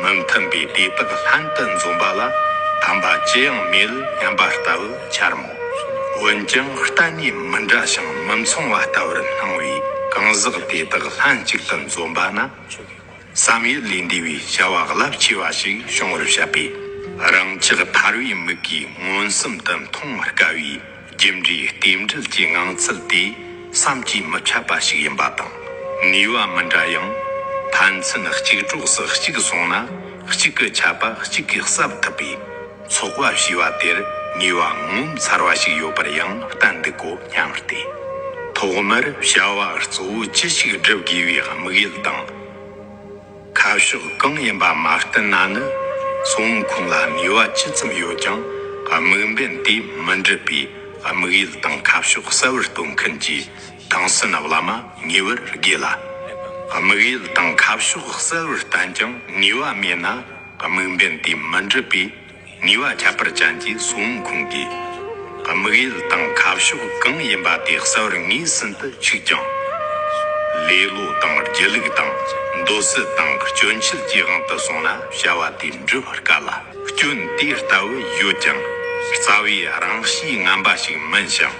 མི་མཐུན་པས་དེ་དག་ལྷན་དུ་འཛོམས་པ་ལ་དམ་པ་ཅི་ཡང་མེད་སྙམ་པ་ལྟ་བུ་འཆར་མོད། འོན་ཀྱང་གཏན་ནས་མི་འདྲ་ཞིང་མི་མཚུངས་པ་ལྟ་བུར་སྣང་བས། གང་ཟག་དེ་དག་ལྷན་ཅིག་ཏུ་འཛོམས་པ་ན། བསམ་ཡུལ་ལས་འདས་པའི་བྱ་བ་རླབས་ཆེ་བ་ཞིག་བྱུང་བར་བཤད་པས། རང་ཅག་ཐར་པའི་མིག་གིས་མངོན་སུམ་དུ་མཐོང་དཀའ་བའི་རྒྱུ་འབྲས་རྟེན་འབྲེལ་གྱི་ངང་ཚུལ་དེ་བསམ་གྱིས་མི་ཁྱབ་པ་ཞིག་ཡིན་པ་དང་། ནུས་པ་མི་འདྲ་ཡང་། ཕན་ཚུན་གཅིག་གྲོགས་སུ་གཅིག་སོང་ན་གཅིག་གི་ཆད་པ་གཅིག་གིས་གསབ་ཐུབ་པས། ཚོགས་པ་ཞེས་པ་དེར་ནུས་པ་ངོ་མཚར་བ་ཞིག་ཡོད་པར་ཡང་བསྟན་འདུག་གོ་སྙམ་སྟེ། ཐོག་མར་བྱ་བ་གཙོ་བོ་ཅི་ཞིག་སྒྲུབ་དགོས་པའི་དམིགས་ཡུལ་དང་། ཁ་ཕྱོགས་གང་ཡིན་པ་མ་བསྟན་ན་ནི། སུ་ཝུན་ཁུང་ལ་ནུས་པ་ཅི་ཙམ་ཡོད་ཀྱང་དམིགས་འབེན་དེ་མི་འགྲུབ་པས། དམིགས་ཡུལ་དང་ཁ་ཕྱོགས་གསལ་བར་སྟོན་མཁན་གྱི་ཐང་སན་བླ་མ་ཉེ་བར་དགོས་ལ། དམིགས་ཡུལ་དང་ཁ་ཕྱོགས་གསལ་བར་བསྟན་ཀྱང་ནུས་པ་མེད་ན་དམིགས་འབེན་དེ་མི་འགྲུབ་པས། ནུས་པ་ཁྱད་པར་ཅན་གྱི་སུ་ཝུན་ཁུང་གིས། དམིགས་ཡུལ་དང་ཁ་ཕྱོགས་གང་ཡིན་པ་དེ་གསལ་བར་ངེས་ཟིན་དུ་ཆུག་ཀྱང་། ལེ་ལོ་དང་སྒྱིད་ལུག་དང་འདོད་སྲེད་དང་སྐྱོན་བཤད་ཀྱི་དབང་དུ་སོང་ན་བྱ་བ་དེ་འགྲུབ་དཀའ་ལ། སྐྱོན་དེ་ལྟ་བུ་ཡོད་ཀྱང་རྩ་བའི་རང་གཤིས་ངན་པ་ཞིག་མིན་ཞིང་།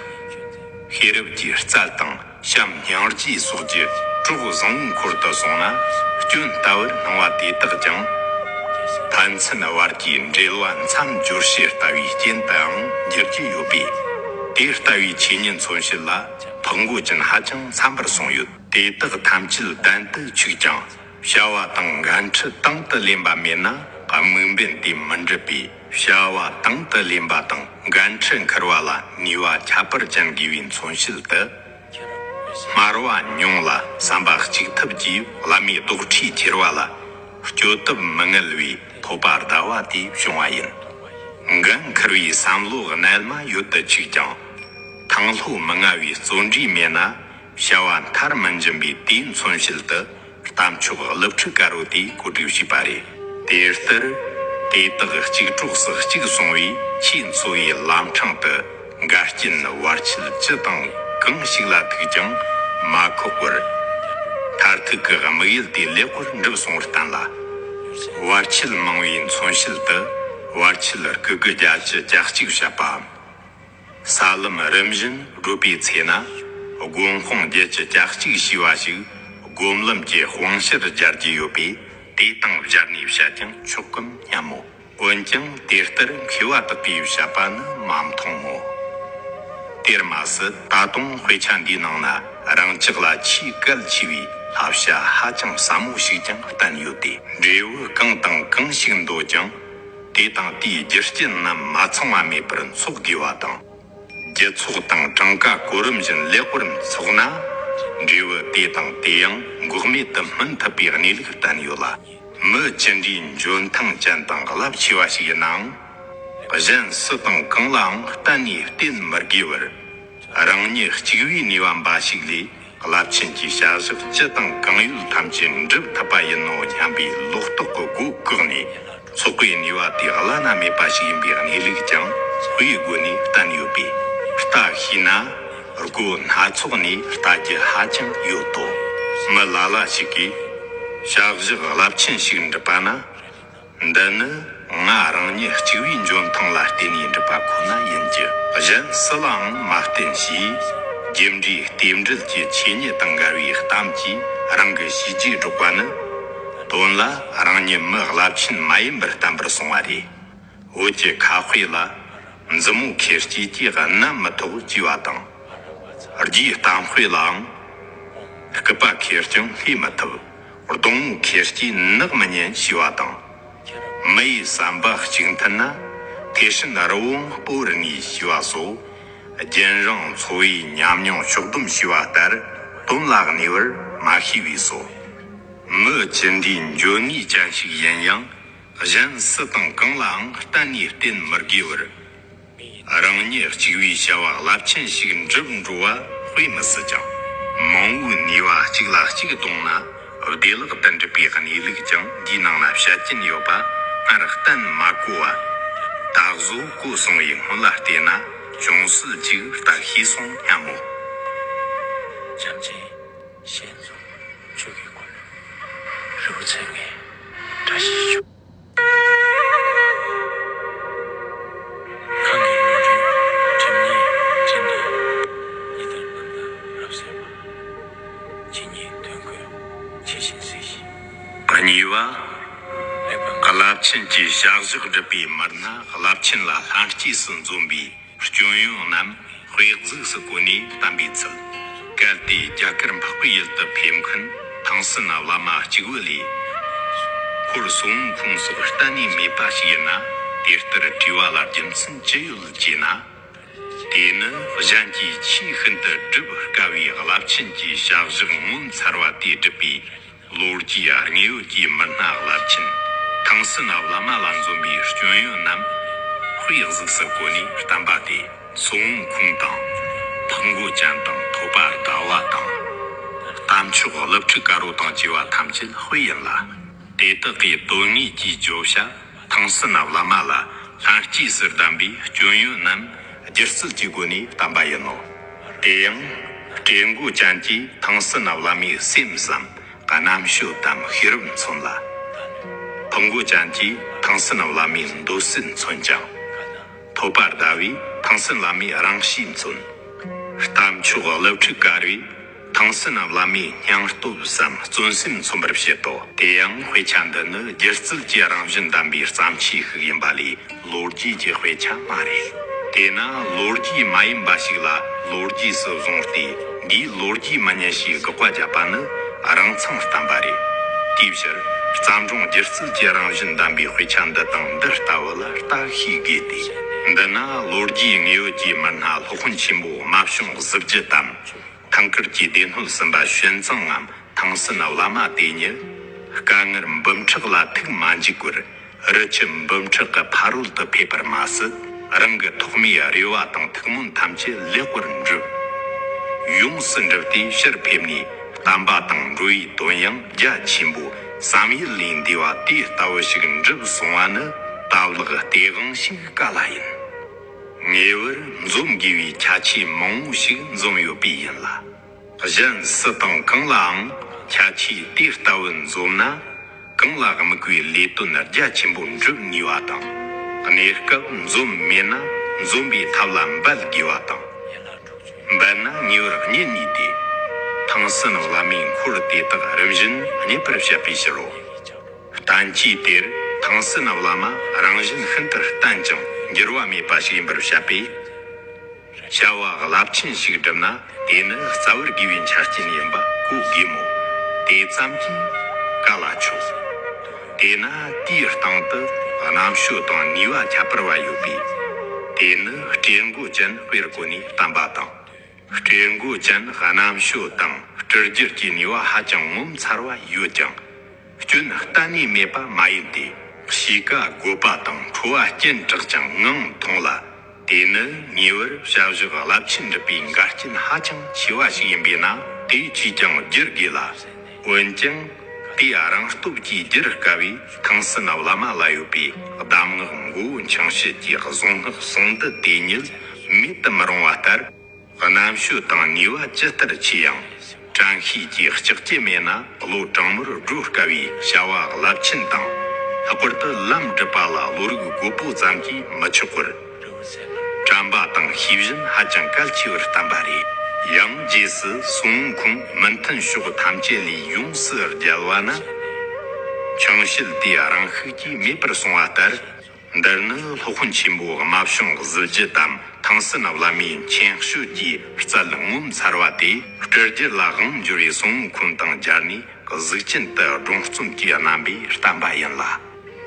ཤེས་རབ་ཀྱི་རྩལ་དང་། བྱམས་སྙིང་རྗེ་སོགས་ཀྱི་གྲོགས་བཟང་པོའི་འཁོར་དུ་སོང་ན་སྐྱོན་ལྟ་བུར་སྣང་བ་དེ་དག་ཀྱང་། ཕན་ཚུན་བར་གྱི་འབྲེལ་བ་མཚམས་སྦྱོར་བྱེད་ལྟ་བུའི་རྐྱེན་དུའང་འགྱུར་གྱི་ཡོད་པས། དེ་ལྟ་བུའི་ཆོས་ཉིད་མཚོན་བྱེད་ལ་ཕག་མགོ་ཅན་ཧ་ཅང་འཚམ་པར་གསུངས་ཡོད། དེ་དག་ཐམས་ཅད་བསྟན་དུ་ཆུག་ཀྱང་། བྱ་བ་དང་འགན་འཁྲི་དང་དུ་ལེན་པ་མེད་ན་དམིགས་འབེན་དེ་མི་འགྲུབ་པས། བྱ་བ་དང་དུ་ལེན་པ་དང་འགན་འཁྲི་འཁུར་བ་ལ་ནུས་པ་ཁྱད་པར་ཅན་དགོས་པའི་མཚོན་བྱེད་དུ། སྨྲ་བ་ཉུང་ལ་བསམ་པ་གཅིག་ཐུབ་ཀྱིས་བླ་མའི་རྡོག་ཁྲེས་ཁྱེར་བ་ལ་སྐྱོ་ཐབས་མི་མངའ་བའི་ཐོད་པ་ཟླ་བ་དེ་བྱུང་བ་ཡིན། འགན་འཁུར་བའི་བསམ་བློ་རྣལ་མ་ཡོད་དུ་ཆུག་ཀྱང་། ཐང་ལྷོད་མི་མངའ་བའི་བརྩོན་འགྲུས་མེད་ན་བྱ་བ་མཐར་མི་འབྱིན་པའི་དེའི་མཚོན་བྱེད་དུ། རྟ་མཆོག་ཀླུ་ཕྲུག་དཀར་པོ་དེས་གོ་སྒྲིག་བྱས་པ་རེད། དེ་ལྟར། དེ་དག་གཅིག་གྲོགས་སུ་གཅིག་སོང་བས་ཆེས་འཚོ་བའི་ལམ་འཕྲང་དུ་འགལ་རྐྱེན་བར་ཆད་ཅི་དང་གང་ཞིག་ལ་ཐུག་ཀྱང་མ་འཁོགས་པར། མཐར་ཐུག་གི་དམིགས་ཡུལ་དེ་ལེགས་པར་འགྲུབ་སོང་བར་བསྟན་ལ། བར་ཆད་མང་བའི་མཚོན་བྱེད་དུ་བར་ཆད་སྐུ་གི་བརྒྱད་ཅུ་གྱ་གཅིག་བཤད་པའམ། ས་ལམ་རིམ་བཞིན་བགྲོད་པའི་ཚེ་ན་སྒོམ་སྤང་བརྒྱད་ཅུ་གྱ་གཅིག་ཞེས་པ་ཞིག་སྒོམ་ལམ་གྱི་དཔང་བཤེར་སྦྱར་གྱི་ཡོད་པས། དེ་དང་སྦྱར་ནས་བཤད་ཀྱང་ཆོག་གམ་སྙམ་མོ། འོན་ཀྱང་དེ་ལྟར་མཁས་པ་དག་གིས་བཤད་པ་ནི་མ་མཐོང་ངོ་། དེར་མ་ཟད་ད་དུང་དཔེ་ཆ་འདིའི་ནང་ན་རང་ཅག་ལ་ཆེས་གལ་ཆེ་བའི་བསླབ་བྱ་ཧ་ཅང་ཟབ་མོ་ཞིག་ཀྱང་བསྟན་ཡོད་དེ། འབྲས་བུ་གང་དང་གང་ཞིག་འདོད་ཀྱང་། དེ་དང་དེའི་རྒྱུ་རྐྱེན་རྣམས་མ་ཚང་བ་མེད་པར་འཚོགས་དགོས་པ་དང་། རྒྱུ་ཚོགས་དང་གྲངས་ཀ་གོ་རིམ་བཞིན་ལེགས་པར་འཚོགས་ན། འབྲས་བུ་དེ་དང་དེ་ཡང་འགོག་མེད་དུ་སྨིན་ཐུབ་པའི་གནས་ལུགས་བསྟན་ཡོད་ལ། མི་ཅི་འདྲའི་འཇོན་ཐང་ཅན་དང་རླབས་ཆེ་བ་ཞིག་ཡིན་ནའང་། གཞན་སུ་དང་གང་ལའང་གཏན་ནས་བསྟེན་མི་དགོས་པར། རང་ཉིད་གཅིག་པུའི་ནུས་པ་འབའ་ཞིག་ལས་རླབས་ཆེན་གྱི་བྱ་གཞག་ཅི་དང་གང་ཡོད་ཐམས་ཅད་འགྲུབ་ཐུབ་པ་ཡིན་ནོ་སྙམ་པའི་ལོག་རྟོག་གི་སྒོ་བཀག་ནས། ཚོགས་པའི་ནུས་པ་དེ་བླ་ན་མེད་པ་ཞིག་ཡིན་པའི་གནས་ལུགས་ཀྱང་དཔེའི་སྒོ་ནས་བསྟན་ཡོད་པས། ལྟ་ཤེས་ན་སྒོ་སྣ་ཚོགས་ནས་ལྟ་རྒྱུ་ཧ་ཅང་ཡོད་དོ། མི་ལ་ལ་ཞིག་གིས་བྱ་གཞག་རླབས་ཆེན་ཞིག་འགྲུབ་པ་ན། འདི་ནི་ང་རང་ཉིད་གཅིག་པུའི་འཇོན་ཐང་ལ་བརྟེན་ནས་འགྲུབ་པ་ཁོ་ན་ཡིན་གྱི། གཞན་སུ་ལའང་མ་བརྟེན་ཞེས། རྒྱུ་འབྲས་རྟེན་འབྲེལ་གྱི་ཆོས་ཉིད་དང་འགལ་བའི་གཏམ་གྱིས་རང་གི་བྱས་རྗེས་སྒྲུབ་པ་ནི། དོན་ལ་རང་ཉིད་མི་རླབས་ཆེན་མ་ཡིན་པར་བསྟན་པར་གསུངས་པ་རེད། བོད་ཀྱི་ཁ་དཔེ་ལ། མཛུབ་མོ་ཁེར་སྐྱེས་ཀྱིས་མནན་མི་ཐུབ་ཅེས་པ་དང་། རྒྱུའི་གཏམ་དཔེ་ལའང་། སྐུད་པ་ཁེར་རྐྱང་ལྷོད་མི་ཐུབ། གདོང་མོ་ཁེར་སྐྱེས་ནག་མི་ཉན་ཞེས་པ་དང་། མི་ཡི་བསམ་པ་གཅིག་མཐུན་ན། དེ་ཕྱིན་རི་བོང་སྤོ་རུ་ངེས་ཞེས་པ་སོགས། རྒྱུན་རིང་འཚོ་བའི་ཉམས་མྱོང་ཕྱོགས་བསྡོམས་ཞེས་པ་ལྟར་དོན་ལ་གནས་པར་མ་ཤེས་པས་སོ། མི་ཅི་འདྲའི་འཇོན་ནུས་ཅན་ཞིག་ཡིན་ཡང་། གཞན་སུ་དང་གང་ལའང་གཏན་ནས་བརྟེན་མི་དགོས་པར། རང་ཉིད་གཅིག་པུས་བྱ་བ་རླབས་ཆེན་ཞིག་འགྲུབ་འགྲོ་བ་དཔེ་མི་སྲིད་ཅིང་། མང་པོའི་ནུས་པ་གཅིག་ལ་གཅིག་བསྡོངས་ན་བདེ་བླག་ཏུ་འགྲུབ་པའི་གནས་ལུགས་ཀྱང་འདིའི་ནང་ན་བཤད་ཀྱིན་ཡོད་པ་སྔར་གཏན་མ་གོ་བ། ད་གཟོད་གོ་སོང་བའི་སྔོན་ལ་བལྟས་ན་ཅུང་ཟད་ཅིག་ལྟ་ཤེས་སོང་སྙམ་མོ། བྱམས་ཆེན་ཞལ་འཛུམ་ཆོས་ཀྱི་འཁོར་ལོ། རི་བོ་རྩེ་ལྔའི་བཀྲ་ཤིས་ཤོག། གང་གི་བློ་གྲོས་སྒྲིབ་གཉིས་བསྒྲིམས་ནས། ཉི་ཟླར་རྣམ་དག་རབ་གསལ་བ། ཇི་སྙེད་དོན་ཀུན་ཇི་བཞིན་གཟིགས་ཤིང་། གཉིས་པ། རླབས་ཆེན་གྱི་བྱ་གཞག་སྒྲུབ་པའི་མི་སྣ་རླབས་ཆེན་ལ་ལྷན་སྐྱེས་སུ་འཛོམས་པའི་སྐྱོན་ཡོན་རྣམས་དཔེ་གཟུགས་སུ་བཀོད་ནས་བསྟན་པའི་ཚུལ། གལ་ཏེ་རྒྱ་གར་འཕགས་པའི་ཡུལ་དུ་ཕེབས་མཁན་ཐང་སན་བླ་མ་གཅིག་པུ་ལས། ཁོར་སོ་བོན་ཁོང་སོགས་གཏན་ནས་མེད་པ་ཞིག་ཡིན་ན། དེ་ལྟར་བྲིས་པ་ལ་རྒྱུ་མཚན་ཅི་ཡོད་ཅེ་ན། དེ་ནི་གཞན་གྱིས་ཆེས་ཤིན་ཏུ་སྒྲུབ་དཀའ་བའི་རླབས་ཆེན་གྱི་བྱ་གཞག་ངོ་མཚར་བ་དེ་སྒྲུབ་པའི་ལོ་རྒྱུས་དངོས་ཡོད་ཀྱི་མི་སྣ་རླབས་ཆེན་ཐང་སན་བླ་མ་ལ་འཛོམས་པའི་སྐྱོན་ཡོན་རྣམས་དཔེ་གཟུགས་སུ་བཀོད་ནས་བསྟན་པ་སྟེ། སོ་བོན་ཁོང་དང་། ཕག་མགོ་ཅན་དང་ཐོད་པ་ཟླ་བ་དང་། རྟ་མཆོག་ཀླུ་ཕྲུག་དཀར་པོ་དང་བཅས་པ་ཐམས་ཅད་དཔེ་ཡིན་ལ། དེ་དག་གི་དོན་དངོས་ཀྱི་བརྗོད་བྱ་ཐང་སན་བླ་མ་ལ་ལྷན་སྐྱེས་སུ་ལྡན་པའི་སྐྱོན་ཡོན་རྣམས་སྒྱུ་རྩལ་གྱི་སྒོ་ནས་བསྟན་པ་ཡིན་ནོ། དེ་ཡང་སྤྲེལ་མགོ་ཅན་གྱིས་ཐང་སན་བླ་མའི་སེམས་སམ་རྣམ་དཔྱོད་དམ་ཤེས་རབ་མཚོན་ལ། ཕག་མགོ་ཅན་གྱིས་ཐང་སན་བླ་མའི་འདོད་སྲེད་མཚོན་ཅིང་། ཐོད་པ་ཟླ་བས་ཐང་སན་བླ་མའི་རང་གཤིས་མཚོན། རྟ་མཆོག་ཀླུ་ཕྲུག་དཀར་བས་ཐང་སན་བླ་མའི་སྙིང་སྟོབས་སམ་བརྩོན་སེམས་མཚོན་པར་བྱེད་དོ། དེ་ཡང་དཔེ་ཆ་འདི་ནི་སྒྱུ་རྩལ་གྱི་རང་བཞིན་ལྡན་པའི་བརྩམས་ཆོས་ཤིག་ཡིན་པ་ལས་ལོ་རྒྱུས་ཀྱི་དཔེ་ཆ་མ་རེད། དེས་ན་ལོ་རྒྱུས་མ་ཡིན་པ་ཞིག་ལ་ལོ་རྒྱུས་སུ་བཟུང་སྟེ་འདིའི་ལོ་རྒྱུས་མི་ཉན་ཞེས་དགག་པ་བརྒྱབ་པ་ནི་རང་མཚང་བསྟན་པ་རེད། དེའི་ཕྱིར་བརྩམས་སྒྲུང་སྒྱུ་རྩལ་གྱི་རང་བཞིན་ལྡན་པའི་དཔེ་ཆ་འདི་དང་འདི་ལྟ་བུ་ལ་ལྟ་ཤེས་དགོས་ཏེ། འདི་ན་ལོ་རྒྱུས་དངོས་ཡོད་ཀྱི་མི་སྣ་སློབ་དཔོན་ཆེན་པོ་རྨ་བྱུང་གཟི་བརྗིད་དམ། ཐང་དཀར་གྱི་སྡེ་སྣོད་གསུམ་པ་ཞོན་ཙང་ངམ་ཐང་སན་བླ་མ་དེ་ཉིད་དཀའ་ངལ་འབུམ་ཕྲག་ལ་ཐུག་མ་འཇུག་པར་རི་ཆུ་འབུམ་ཕྲག་གི་ཕ་རོལ་ཏུ་ཕེབས་པར་མ་ཟད། རང་གི་ཐོག་མའི་རེ་བ་དང་ཐུགས་སྨོན་ཐམས་ཅད་ལེགས་པར་འགྲུབ། ཡོངས་སུ་འགྲུབ་སྟེ་ཕྱིར་ཕེབས་ནས་བསྟན་པ་དང་འགྲོ་བའི་དོན་ཡང་རྒྱ་ཆེན་པོ་བསམ་ཡུལ་ལས་འདས་པ་དེ་ལྟ་བུ་ཞིག་འགྲུབ་སོང་བ་ནི་སྟབས་ལེགས་སྟེས་དབང་ཞིག་ག་ལ་ཡིན། ངེས་པར་འཛོམས་དགོས་པའི་ཁྱད་ཆོས་མང་པོ་ཞིག་འཛོམས་ཡོད་པས་ཡིན་ལ། གཞན་སུ་དང་གང་ལའང་ཁྱད་ཆོས་དེ་ལྟ་བུ་འཛོམས་ན། གང་ལ་དམིགས་པའི་ལས་དོན་རྒྱ་ཆེན་པོ་འགྲུབ་ནུས་པ་དང་། གནས་སྐབས་འཛོམས་མེད་ན་འཛོམས་པའི་ཐབས་ལ་འབད་དགོས་པ་དང་། འབད་ན་ཉེ་བར་རྙེད་ནུས་ཏེ། ཐང་སན་བླ་མའི་འཁོར་དེ་དག་རིམ་བཞིན་རྙེད་པར་བཤད་པའི་ཕྱིར་རོ། བསྟན་བཅོས་དེར་ཐང་སི་ན་བླ་མ་རང་བཞིན་ཤིན་ཏུ་བརྟན་ཅིང་འགྱུར་བ་མེད་པ་ཞིག་ཡིན་པར་བཤད་པས། བྱ་བ་རླབས་ཆེན་ཞིག་བསྒྲུབས་ན་དེ་ནི་རྩ་བར་དགོས་པའི་ཆ་རྐྱེན་ཡིན་པ་གོ་དགོས་མོད། དེ་ཙམ་གྱིས་ག་ལ་ཆོག་དེས་ན་དེའི་སྟེང་དུ་རྣམ་དཔྱོད་དང་ནུས་པ་ཁྱད་པར་བ་ཡོད་པས། དེ་ནི་སྤྲེལ་མགོ་ཅན་དཔེར་བཀོད་ནས་བསྟན་པ་དང་། སྤྲེལ་མགོ་ཅན་རྣམ་དཔྱོད་དང་སྤྲུལ་སྒྱུར་གྱི་ནུས་པ་ཧ་ཅང་ངོ་མཚར་བ་ཡོད་ཀྱང་། སྐྱོན་གཏན་ནས་མེད་པ་མ་ཡིན་ཏེ། གཤིས་ཀ་རྒོད་པ་དང་ཁྲོ་བ་སྐྱེན་དྲག་ཅིང་ངང་མཐོང་ལ། དེ་ནི་ཉེ་བར་བྱ་བཞག་རླབས་ཆེན་འགྲུབ་པའི་འགལ་རྐྱེན་ཧ་ཅང་ཆེ་བ་ཞིག་ཡིན་པས་ན་དེ་ཅིས་ཀྱང་བསྒྱུར་དགོས་ལ། འོན་ཀྱང་། དེ་རང་སྟོབས་ཀྱིས་བསྒྱུར་དཀའ་བས་ཐང་སི་ན་བླ་མ་ལ་ཡོད་པའི་གདམས་ངག་མགོ་བོ་འཆང་བྱེད་ཀྱི་གཟུངས་སྔགས་གསུང་འདི་དེ་ཉིད་མེད་དུ་མི་རུང་བ་ལྟར། རྣམ་དཔྱོད་དང་ནུས་པ་ཇི་ལྟར་ཆེ་ཡང་། དྲན་ཤེས་ཀྱི་ལྕགས་ཀྱུ་མེད་ན་བློ་དྲང་མོར་སྒྲོལ་དཀའ་བའི་བྱ་བ་རླབས་ཆེན་དང་། ལྷག་པར་དུ་ལམ་སྒྲུབ་པ་ལ་བློ་རིག་རྒོད་པོ་ཙམ་གྱིས་མི་ཆོག་པར། དྲན་པ་དང་ཤེས་བཞིན་ཧ་ཅང་གལ་ཆེ་བར་བསྟན་པ་རེད། ཡང་རྗེས་སུ་སུན་ཁུང་མི་མཐུན་ཕྱོགས་ཐམས་ཅད་ལས་ཡོངས་སུ་རྒྱལ་བ་ན། འཆང་བྱེད་དེ་རང་ཤུགས་ཀྱིས་མེད་པར་སོང་བ་ལྟར། འདིར་ནི་སློབ་དཔོན་ཆེན་པོ་རྨ་བྱུང་གཟི་བརྗིད་དམ་ཐང་སི་ན་བླ་མའི་མཁྱེན་དཔྱོད་ཀྱི་རྩལ་ངོ་མཚར་བ་དེ་སྤྲུལ་སྒྱུར་ལ་དབང་འབྱོར་བའི་སུན་ཁུང་དང་སྦྱར་ནས་གཟུགས་ཅན་དུ་སྒྲུང་རྩོམ་གྱི་རྣམ་པས་བསྟན་པ་ཡིན་ལ།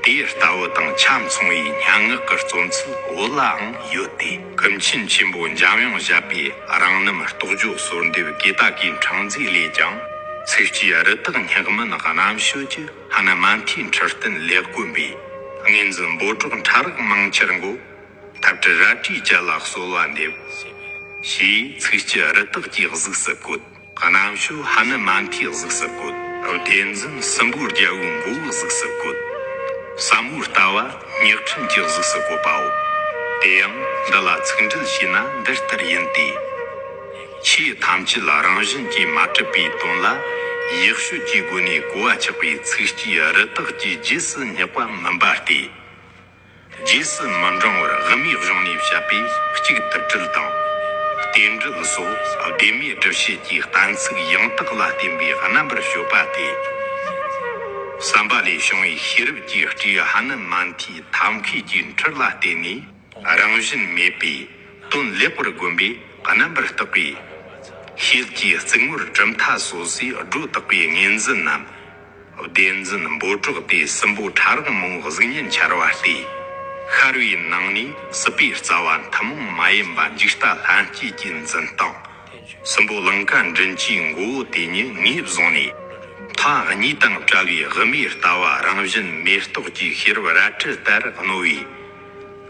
དེ་ལྟ་བུ་དང་ཆ་མཚུངས་པའི་སྙན་ངག་གི་རྩོམ་ཚུལ་བོད་ལའང་ཡོད་དེ། ཀུན་མཁྱེན་ཆེན་པོ་འཇམ་དབྱངས་བཞད་པའི་རང་རྣམ་རྟོགས་བརྗོད་གསོལ་འདེབས་གེ་ད་ཀའི་འཕྲེང་མཛེས་ལས་ཀྱང་། ཚིགས་བཅད་རི་དྭགས་སྙེགས་མིན་རྣམ་དཔྱོད་ཀྱི། ཧ་ནུ་མན་ཐའི་འཕྲུལ་བསྟན་ལེགས་བཀོད་པའི། ངོས་འཛིན་འབོད་སྒྲོགས་ཕྲ་རགས་མང་ཆེར་འགོད། ཐབས་ཀྲི་རལ་གྲིའི་བཅད་ལ་གསོལ་བ་འདེབས། ཞེས་ཚིགས་བཅད་རི་དྭགས་ཀྱི་གཟུགས་སུ་བཀོད། རྣམ་དཔྱོད་ཧ་ནུ་མན་ཐའི་གཟུགས་སུ་བཀོད། བདེན་འཛིན་སྲིན་པོའི་རྒྱལ་པོའི་མགོ་བོའི་གཟུགས་སུ་བཀོད། ཟབ་མོའི་ལྟ་བ་སྙེག་ཕྲེང་གི་གཟུགས་སུ་བཀོད་པའོ། དེ་ཡང་འདི་ལ་ཚིག་འགྲེལ་བྱས་ན་འདི་ལྟར་ཡིན་ཏེ། ཆོས་ཐམས་ཅད་རང་བཞིན་གྱིས་མ་གྲུབ་པའི་དོན་ལ་ཡེ་ཤུ་གི་སྒོ་ནས་གོ་བ་ཆགས་པའི་ཚིགས་བཅད་རི་དྭགས་ཀྱི་རྗེས་སུ་སྙེག་པ་མིན་པ་སྟེ། རྗེས་སུ་མི་འབྲང་བར་དབུ་མའི་གཞུང་ནས་བཤད་པའི་གཅིག་ཏུ་དྲིལ་དང་། རྟེན་འབྲེལ་སོགས་བདེན་མེད་སྒྲུབ་བྱེད་ཀྱི་གཏན་ཚིགས་ཡང་དག་ལ་བརྟེན་པའི་རྣམ་པར་དཔྱོད་པ་སྟེ། བསམ་པ་ལས་བྱུང་བའི་ཤེས་རབ་ཀྱི་སྤྲེའུ་ཧ་ནུ་མན་ཐའི་ཐབས་མཁས་ཀྱི་འཕྲུལ་ལ་བརྟེན་ནས། རང་བཞིན་མེད་པའི་དོན་ལེགས་པར་བསྒོམས་པས་རྣམ་པར་དག་པའི་ཤེལ་གྱི་རྩིག་ངོར་གྲུབ་མཐའ་སོ་སོའི་སྒྲོ་བཏགས་པའི་ངོས་འཛིན་ནམ། བདེན་འཛིན་འབོད་སྒྲོགས་ཏེ་སྲིན་པོ་ཕྲ་རགས་མང་པོའི་གཟུགས་བརྙན་འཆར་བ་སྟེ། ཤར་བའི་ནང་ནས་སྲིད་པའི་རྩ་བ་ཐུན་མོང་མ་ཡིན་པ་འཇིག་ལྟ་ལྷན་སྐྱེས་ཀྱི་འཛིན་སྟངས། སྲིན་པོ་ལང་ཀ་མགྲིན་བཅུའི་མགོ་བོ་དེ་ཉིད་ངོས་བཟུང་ནས། མཐའ་གཉིས་དང་བྲལ་བའི་དབུ་མའི་ལྟ་བ་རང་བཞིན་མེད་རྟོགས་ཀྱི་ཤེས་རབ་རལ་གྲི་ལྟར་རྣོ་བའི།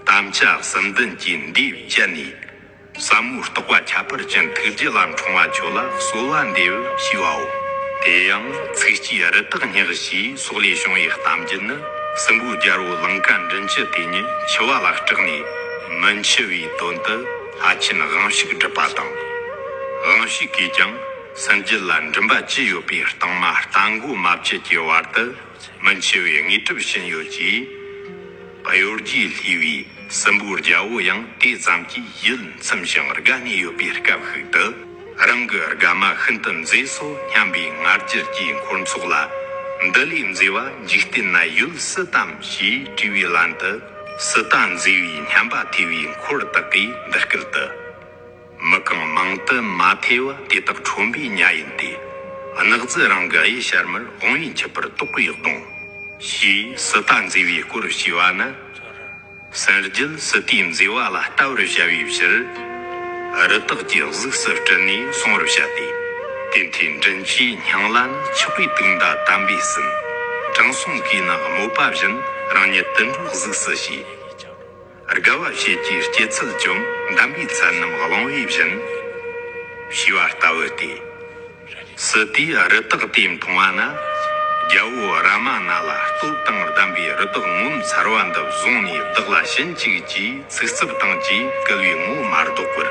དམ་བཅའ་གསུམ་ལྡན་གྱི་མདོས་བཅད་ནས། ཟབ་མོའི་རྟོགས་པ་ཁྱད་པར་ཅན་ཐུགས་རྒྱུད་ལ་འཁྲུངས་པ་ཁྱོད་ལ་གསོལ་བ་འདེབས་ཞེས་པའོ། དེ་ཡང་ཚིགས་བཅད་རི་དྭགས་སྙེགས་ཞེས་སོགས་ལས་བྱུང་བའི་གཏམ་རྒྱུད་ནི། སྲིན་པོའི་རྒྱལ་པོ་ལང་ཀ་མགྲིན་བཅུ་དེ་ཉིད་འཆི་བ་ལ་སྐྲག་ནས་མི་འཆི་བའི་དོན་དུ་ལྷ་ཆེན་དབང་ཕྱུག་བསྒྲུབས་པ་དང་། དབང་ཕྱུག་གིས་ཀྱང་སྲིན་རྒྱལ་ལ་མགྲིན་པ་བཅུ་ཡོད་པའི་རྟིང་མ་རྟ་མགོ་མ་བཅུ་གྱི་བར་དུ་མི་འཆི་བའི་དངོས་གྲུབ་བྱིན་ཡོད་ཅེས། གཡོ་སྒྱུས་བསླུས་པའི་སྲིན་པོའི་རྒྱལ་པོ་ཡང་དེ་ཙམ་གྱིས་ཡིད་ཚིམ་ཞིང་དགའ་ནས་ཡོད་པའི་སྐབས་ཤིག་ཏུ། རང་གི་དགའ་མ་ཤིན་ཏུ་མཛེས་སོ་སྙམ་པའི་ང་རྒྱལ་གྱི་འཁོར་ཚོགས་ལ། འདི་ལས་མཛེས་པ་འཇིག་རྟེན་ན་ཡོད་སྲིད་དམ་ཞེས་དྲིས་པའི་ལན་དུ། སྲིད་ལྟ་མཛེས་པའི་སྙམ་པ་ཐེབས་པའི་འཁོར་དག་གིས་འདི་སྐད་དུ། མི་གང་མང་དུ་མ་ཐེ་བ་དེ་དག་ཁྲོན་པའི་ཉ་ཡིན་ཏེ། གནག་རྫི་རང་གི་གཡུ་ཤར་མར་དབང་པོའི་ཁྱད་པར་དོག་པའི་གདོང་། ཞེས་སྲིད་ལྟ་མཛེས་པའི་སྐོར་ཞུས་པ་ན། སྲིན་རྒྱལ་སྲིད་ལྟའི་མཛེས་པ་ལ་ལྟ་བར་བྱ་བའི་ཕྱིར། རི་དྭགས་ཀྱི་གཟུགས་སུ་སྤྲུལ་ནས་གསུང་བར་བྱ་སྟེ། དེ་མཐའི་མགྲིན་བཅུའི་སྙིང་ལ་ནི་ཆགས་པའི་དུག་མདའ་དམ་པས་ཟིན། དྲང་སྲོང་གིས་ནི་དམོད་པ་བཞིན་རང་ཉིད་དུད་འགྲོའི་གཟུགས་སུ་བྱས། དགའ་བ་བྱེད་ཀྱི་སྐྱེད་ཚལ་བཅོམ། འདམ་པའི་ཚལ་རྣམས་གླང་པོའི་བཞིན། ཞེས་པ་ལྟ་བུ་སྟེ། སྲིད་དེས་རི་དྭགས་དེ་མཐོང་བ་ན། རྒྱལ་པོ་རཱ་མ་ན་ལ་སྟོབས་དང་ལྡན་པའི་རི་དྭགས་ངོ་མཚར་བ་འདི་བཟུང་ནས་བདག་ལ་བྱིན་ཅིག་ཅེས་ཚིག་རྩུབ་དང་བཅས་བསྐུལ་བའི་ངོ་མ་ལྡོག་པར།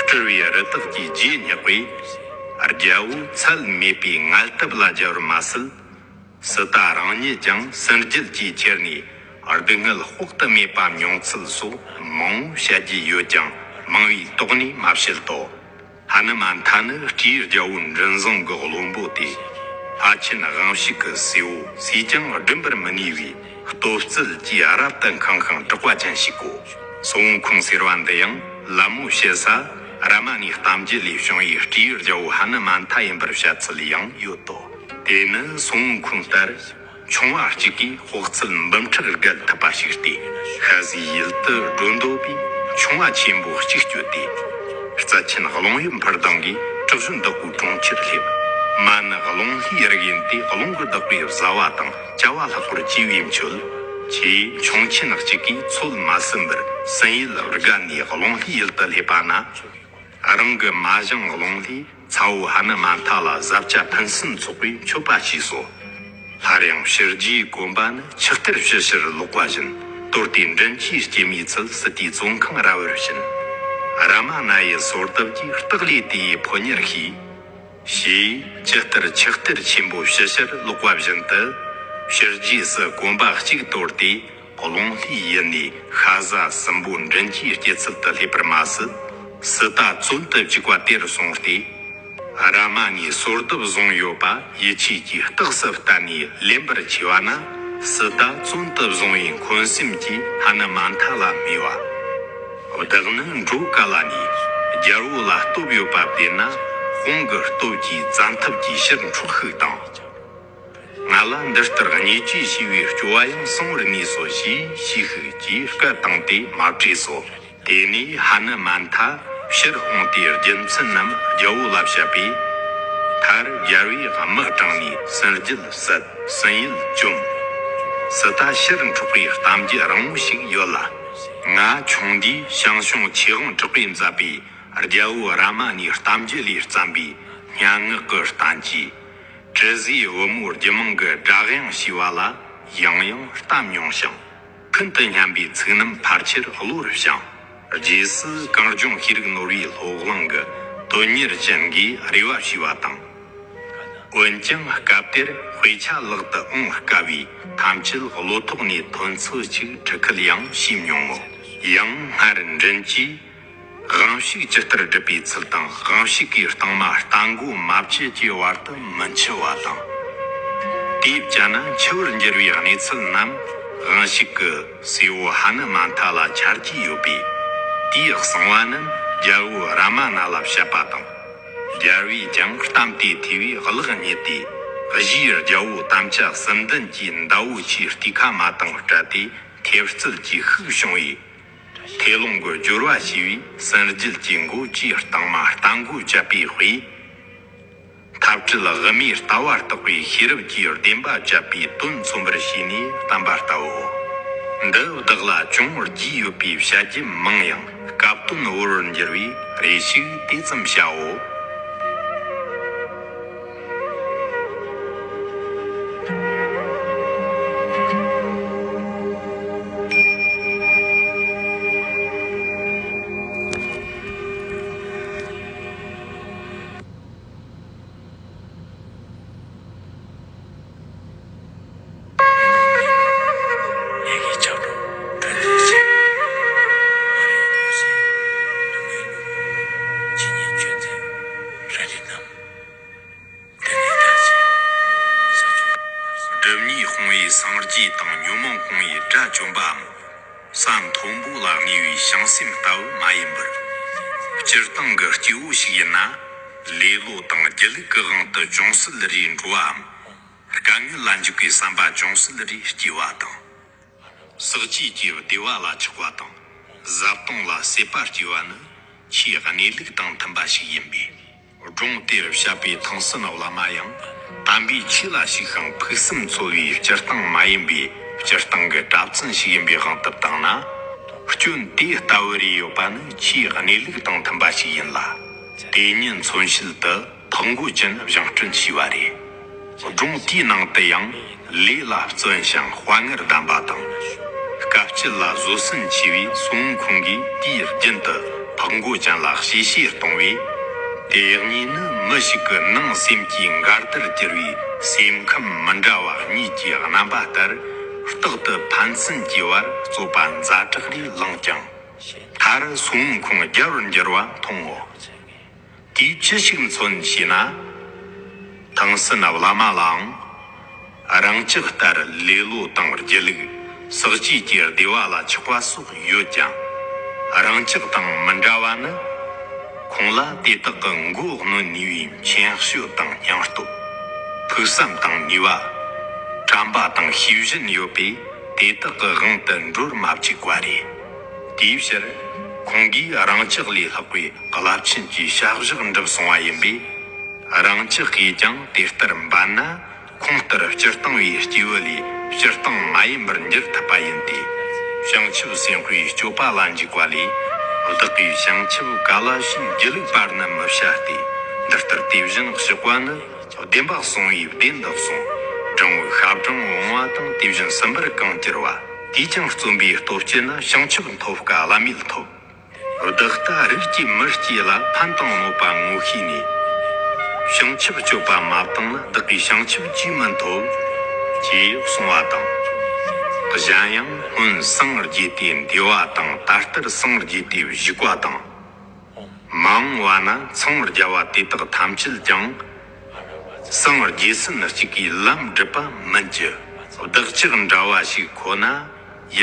སྤྲུལ་པའི་རི་དྭགས་ཀྱི་རྗེས་བསྙེགས་པས། རྒྱལ་པོ་ཚད་མེད་པའི་ངལ་དུབ་ལ་སྦྱར་བར་མ་ཟད། སྲིད་ལྟ་རང་ཉིད་ཀྱང་སྲིན་རྒྱལ་གྱིས་ཁྱེར་ནས་སྡུག་བསྔལ་དཔག་ཏུ་མེད་པ་མྱོང་ཚུལ་སོགས་མང་པོ་བཤད་རྒྱུ་ཡོད་ཀྱང་མང་བའི་དོགས་ནས་མ་བཤད་དོ། ཧ་ནུ་མན་ཐ་ནི་སྤྲེའུ་རྒྱལ་པོའི་མགྲིན་བཟང་གི་བློན་པོ་སྟེ། ལྷ་ཆེན་དབང་ཕྱུག་གི་སྲས་པོ་སུས་ཀྱང་བསྒྲུབ་པར་མི་ནུས་པའི་སྟོབས་རྩལ་གྱིས་རབ་ཏུ་ཁེངས་ཤིང་དྲེགས་པ་ཅན་ཞིག་གོ། སུན་ཧུན་ཁུང་ཟེར་བ་འདི་ཡང་ལད་མོ་བྱེད་ས་རཱ་མ་ནའི་གཏམ་རྒྱུད་ལས་བྱུང་བའི་སྤྲེའུ་རྒྱལ་པོ་ཧ་ནུ་མན་ཐ་ཡིན་པར་བཤད་ཚུལ་ཡང་ཡོད་དོ། དེ་ནི་སུན་ཧུན་ཁུང་ལྟར་ཆུང་བ་གཅིག་གིས་དཔོག་ཚད་འབུམ་ཕྲག་བརྒལ་ཐུབ་པ་ཞིག་སྟེ། ཤ་ཟའི་ཡུལ་དུ་སྒྲོ་འདོགས་པའི་ཆུང་བ་ཆེན་པོ་གཅིག་བསྐྱོད་དེ། རྩལ་ཆེན་རླུང་གཡབ་འཕུར་ལྡིང་གིས་དྲག་ཤུལ་བདག་པོའི་གྲོང་ཁྱེར་སླེབས། མ་ཎི་རླུང་ལྷའི་རིགས་ཡིན་ཏེ། རླུང་གི་བདག་པོས་བཟའ་བ་དང་བཅའ་བ་ལྷག་པར་བྱས་པའི་མཆོད། ཅེས་ཆུང་ཆེན་གཅིག་གིས་ཚོད་མ་ཟིན་པར་སུན་ཡུལ་བརྒལ་ནས་རླུང་ལྷའི་ཡུལ་དུ་སླེབས་པ་ན། རང་གི་མ་བཞེངས་རླུང་ལྷས་ཚ་བོ་ཧ་ནུ་མན་ཐ་ལ་བཟའ་བཅའ་ཕུན་སུམ་ཚོགས་པའི་མཆོད་པ་ཞུས་སོ། སླར་ཡང་ཕྱི་རྒྱུའི་གོམ་པ་ནི་ཆུ་གཏེར་ཕྱི་ཕྱིར་ལོག་པ་བཞིན་དོར་ཏེ་མགྲིན་བཅུའི་སྐྱེད་མོས་ཚལ་སི་ཏའི་བཙོན་ཁང་ར་བར་ཕྱིན། རཱ་མ་ན་ཡི་སོར་གདུབ་ཀྱིས་སྟག་ལུས་དེ་ཡི་ཕོ་ཉར་ཤེས། ཞེས་ཇི་ལྟར་ཆུ་གཏེར་ཆེན་པོ་ཕྱི་ཕྱིར་ལོག་པ་བཞིན་དུ། ཕྱི་རྒྱུའི་སུ་གོམ་པ་གཅིག་དོར་ཏེ། རླུང་ལྷའི་ཡུལ་ནས་ཤ་ཟ་སྲིན་པོ་མགྲིན་བཅུའི་སྐྱེད་ཚལ་དུ་སླེབས་པར་མ་ཟད། སི་ཏཱ་བཙོན་དུ་བཅུག་པ་དེར་སོང་སྟེ། རཱ་མ་ནའི་སོར་གདུབ་བཟུང་ཡོད་པ་ཡིད་ཆེས་ཀྱིས་རྟགས་སུ་བསྟན་ནས་ལེན་པར་བྱས་པ་ན། སི་ཏཱ་བཙོན་དུ་བཟུང་བའི་འཁོན་སེམས་ཀྱིས་ཧ་ནུ་མན་ཐ་ལ་སྨྲས་པ། བདག་ནི་འགྲོ་ག་ལ་ནས་རྒྱལ་པོ་ལ་སྟོབས་ཡོད་པ་བདེན་ན། དཔུང་གི་སྟོབས་ཀྱིས་བཙན་ཐབས་ཀྱིས་ཕྱིར་འཕྲོག་ཤིག་དང་། ང་ལ་འདི་ལྟར་བརྙས་བཅོས་བྱས་པའི་སྐྱོ་བ་ཡང་སངས་པར་ངེས་སོ་ཞེས་ཞུས་ཤིག་ཅེས་སྐད་བཏང་སྟེ་མ་བྲོས་སོ། དེ་ནས་ཧ་ནུ་མན་ཐ་ཕྱིར་འོངས་ཏེ་རྒྱུ་མཚན་རྣམས་རྒྱལ་པོ་ལ་བཤད་པས། མཐར་རྒྱལ་པོས་དམག་དྲངས་ནས་སུན་རྒྱལ་བསད། སུན་ཡུལ་བཅོམ། སི་ཏཱ་ཕྱིར་འཕྲོག་པའི་གཏམ་རྒྱུད་རིང་མོ་ཞིག་ཡོད་ལ། ང་ཆུང་དུས་ཞང་ཞུང་ཆོས་དབང་གྲགས་པས་མཛད་པའི་རྒྱལ་པོ་རཱ་མ་ནའི་གཏམ་རྒྱུད་ལས་བརྩམས་པའི་སྙན་ངག་གི་བསྟན་བཅོས། དྲི་ཟའི་བུ་མོ་རྒྱུད་མང་གི་སྒྲ་དབྱངས་ཞེས་པ་ལ་ཡང་ཡང་བལྟ་མྱོང་ཞིང་། ཤིན་ཏུ་སྙན་པའི་ཚིག་རྣམས་ཕལ་ཆེར་བློར་བྱུང་། རྗེས་སུ་གངས་ལྗོངས་ཤེས་རིག་ནོར་བུའི་སློབ་གླིང་གི་དོན་གཉེར་ཅན་གྱིས་རེ་བ་བྱས་པ་དང་། འོན་ཀྱང་སྐབས་དེར་དཔེ་ཆ་ལག་ཏུ་འོང་དཀའ་བས། ཐམས་ཅད་བློ་ཐོག་ནས་ཐོན་ཚུལ་ཅིག་ཁྲིད་ཁུལ་ཡང་བྱས་མྱོང་ངོ་། ཡང་སྔར་མགྲིན་བཅུས། དབང་ཕྱུག་ཇི་ལྟར་བསྒྲུབས་པའི་ཚུལ་དང་། དབང་ཕྱུག་གིས་རྟིང་མ་རྟ་མགོ་མ་བཅད་ཀྱི་བར་དུ་མི་འཆི་བ་དང་། དེས་བཅད་ན་འཆི་བར་འགྱུར་བའི་གནས་ཚུལ་རྣམས་དབང་ཕྱུག་གི་སྲས་པོ་ཧ་ནུ་མན་ཐ་ལ་ཆ་རྒྱུས་ཡོད་པས། དེའི་གསང་བ་རྣམས་རྒྱལ་པོ་རཱ་མ་ན་ལ་བཤད་པ་དང་། རྒྱལ་པོས་ཀྱང་གཏམ་དེ་ཐོས་པས་གླགས་རྙེད་དེ། གཞུའི་རྒྱལ་པོ་དམ་བཅའ་གསུམ་ལྡན་གྱི་མདའ་བོ་ཆེའི་སྟེགས་ཁ་མ་དང་སྤྲད་དེ་ཐེབས་རྩལ་གྱིས་ཤུགས་བྱུང་བས། ཐེ་ལོང་གི་སྦྱོར་བ་བྱས་པས་སུན་རྒྱལ་གྱི་མགོ་བཅས་རྟིང་མ་རྟ་མགོ་བཅད་པའི་དཔེ། འཐབ་བྲལ་དབུ་མའི་ལྟ་བ་རྟོགས་པའི་ཤེས་རབ་ཀྱི་བདེན་པ་བཅད་པའི་དོན་མཚོན་པར་བྱས་ནས་བསྟན་པ་ལྟ་བུའོ། འདི་བདག་ལ་ཅུང་རྒྱུས་ཡོད་པའི་བཤད་རྒྱུན་མང་ཡང་སྐབས་དོན་བོར་བར་འགྱུར་བས་རེ་ཞིག་དེ་ཙམ་བྱའོ། སྒྲིབ་གཉིས་སྤོང་བའི་སངས་རྒྱས་དང་ཉོན་མོངས་སྤོང་བའི་དགྲ་བཅོམ་པའམ། ས་མཐོན་པོ་ལ་གནས་པའི་བྱང་སེམས་ལྟ་བུ་མ་ཡིན་པར། སྤྱིར་བཏང་གི་སྐྱེ་བོ་ཞིག་ཡིན་ན། ལེ་ལོ་དང་སྒྱིད་ལུག་གི་དབང་དུ་ཅུང་ཟད་རེ་འགྲོ་བའམ། དཀའ་ངལ་ལ་འཇུག་པའི་བསམ་པ་ཅུང་ཟད་རེ་སྐྱེ་བ་དང་། ཟག་བཅས་ཀྱི་བདེ་བ་ལ་ཆགས་པ་དང་། བཟའ་བཏུང་ལ་སྲེད་པ་སྐྱེ་བ་ནི་ཆོས་གནས་ལུགས་དང་མཐུན་པ་ཞིག་ཡིན་པས། སྒྲུང་དེར་བཤད་པའི་ཐང་སན་བླ་མ་ཡང་དམ་པའི་ཆོས་ལ་ཞུགས་ཤིང་ཕུགས་བསམ་འཚོལ་བའི་སྤྱིར་བཏང་མ་ཡིན་པའི་སྤྱིར་བཏང་གི་གྲྭ་བཙུན་ཞིག་ཡིན་པའི་དབང་དུ་བཏང་ན། སྐྱོན་དེ་ལྟ་བུ་རེ་ཡོད་པ་ནི་ཆོས་གནས་ལུགས་དང་མཐུན་པ་ཞིག་ཡིན་ལ། དེ་ཉིད་མཚོན་བྱེད་དུ་འཕགས་མགོ་ཅན་བཞེངས་སྐྲུན་བྱས་པ་རེད། སྒྲུང་དེའི་ནང་དུ་ཡང་ལས་ལ་བརྩོན་ཞིང་དཔའ་ངར་ལྡན་པ་དང་། དཀའ་སྤྱད་ལ་བཟོད་བསྲན་ཆེ་བའི་སུན་ཧུན་ཁུང་གིས་དུས་རྒྱུན་དུ་འཕགས་མགོ་ཅན་ལ་གཤེ་གཤེ་གཏོང་བས། དེ་གཉིས་ནི་མི་ཞིག་གི་ནང་སེམས་ཀྱི་འགལ་ཟླར་གྱུར་བའི་སེམས་ཁམས་མི་འདྲ་བ་གཉིས་ཀྱི་རྣམ་པ་ལྟར། རྟག་ཏུ་ཕན་ཚུན་གྱི་བར་རྩོད་པ་ཛ་དྲག་རེ་ལངས་ཀྱང་། མཐར་སུན་ཧུན་ཁུང་རྒྱལ་བར་འགྱུར་བ་མཐོང་ངོ་། དེས་ཅི་ཞིག་མཚོན་ཞེ་ན། ཐང་སན་བླ་མ་ལའང་། རང་ཅག་ལྟར་ལེ་ལོ་དང་སྒྱིད་ལུག་ཟག་བཅས་ཀྱི་བདེ་བ་ལ་ཆགས་པ་སོགས་ཡོད་ཀྱང་། རང་ཅག་དང་མི་འདྲ་བ་ནི། ཁོང་ལ་དེ་དག་གི་མགོ་གནོན་ནུས་པའི་མཁྱེན་དཔྱོད་དང་སྙིང་སྟོབས། ཕུགས་བསམ་དང་ནུས་པ། དྲན་པ་དང་ཤེས་བཞིན་ཡོད་པས། དེ་དག་གི་དབང་དུ་འགྲོར་མ་བཅུག་པ་རེད། དེའི་ཕྱིར། ཁོང་གིས་རང་ཅག་ལས་ལྷག་པའི་རླབས་ཆེན་གྱི་བྱ་བཞག་འགྲུབ་སོང་བ་ཡིན་པས། རང་ཅག་གིས་ཀྱང་དེ་ལྟར་འབད་ན། ཁོང་ལྟར་སྤྱིར་བཏང་བའི་སྐྱེས་བུ་ལས་སྤྱིར་བཏང་མ་ཡིན་པར་འགྱུར་ཐུབ་པ་ཡིན་ཏེ། བྱང་ཆུབ་སེམས་དཔའི་སྤྱོད་པ་ལ་འཇུག་པ་ལས། བདག་གིས་བྱང་ཆུབ་ག་ལ་ཞིག་སྒྱིད་ལུག་པར་ནི་མི་བྱ་སྟེ། འདི་ལྟར་དེ་བཞིན་གཤེགས་པ་ནི། བདེན་པ་གསུང་བའི་བདེན་དུ་གསུངས། སྦྲང་བུ་ཤ་སྦྲང་བུ་འོང་བ་དང་། དེ་བཞིན་སྲིན་བུར་གང་གྱུར་པ། དེས་ཀྱང་བརྩོན་པའི་སྟོབས་ཀྱིས་ནི། བྱང་ཆུབ་ཐོབ་དཀའ་བླ་མེད་ཐོབ། བདག་ལྟ་རིགས་ཀྱི་མི་སྐྱེ་ལ། ཕན་དང་གནོད་པ་ངོ་ཤེས་ནས། བྱང་ཆུབ་སྤྱོད་པ་མ་བཏང་ན། བདག་གིས་བྱང་ཆུབ་ཅིས་མི་ཐོབ། ཅེས་གསུངས་པ་དང་། གཞན་ཡང་སྔོན་སངས་རྒྱས་ཏེ་འདས་པ་དང་། ད་ལྟར་སངས་རྒྱས་ཏེ་བཞུགས་པ་དང་། མ་འོངས་པ་ན་འཚང་རྒྱ་བ་དེ་དག་ཐམས་ཅད་ཀྱང་། སངས་རྒྱས་ཟིན་གཅིག་གིས་ལམ་སྒྲུབ་པ་མིན་གྱི། བདག་ཅག་འདྲ་བ་ཞིག་ཁོ་ན།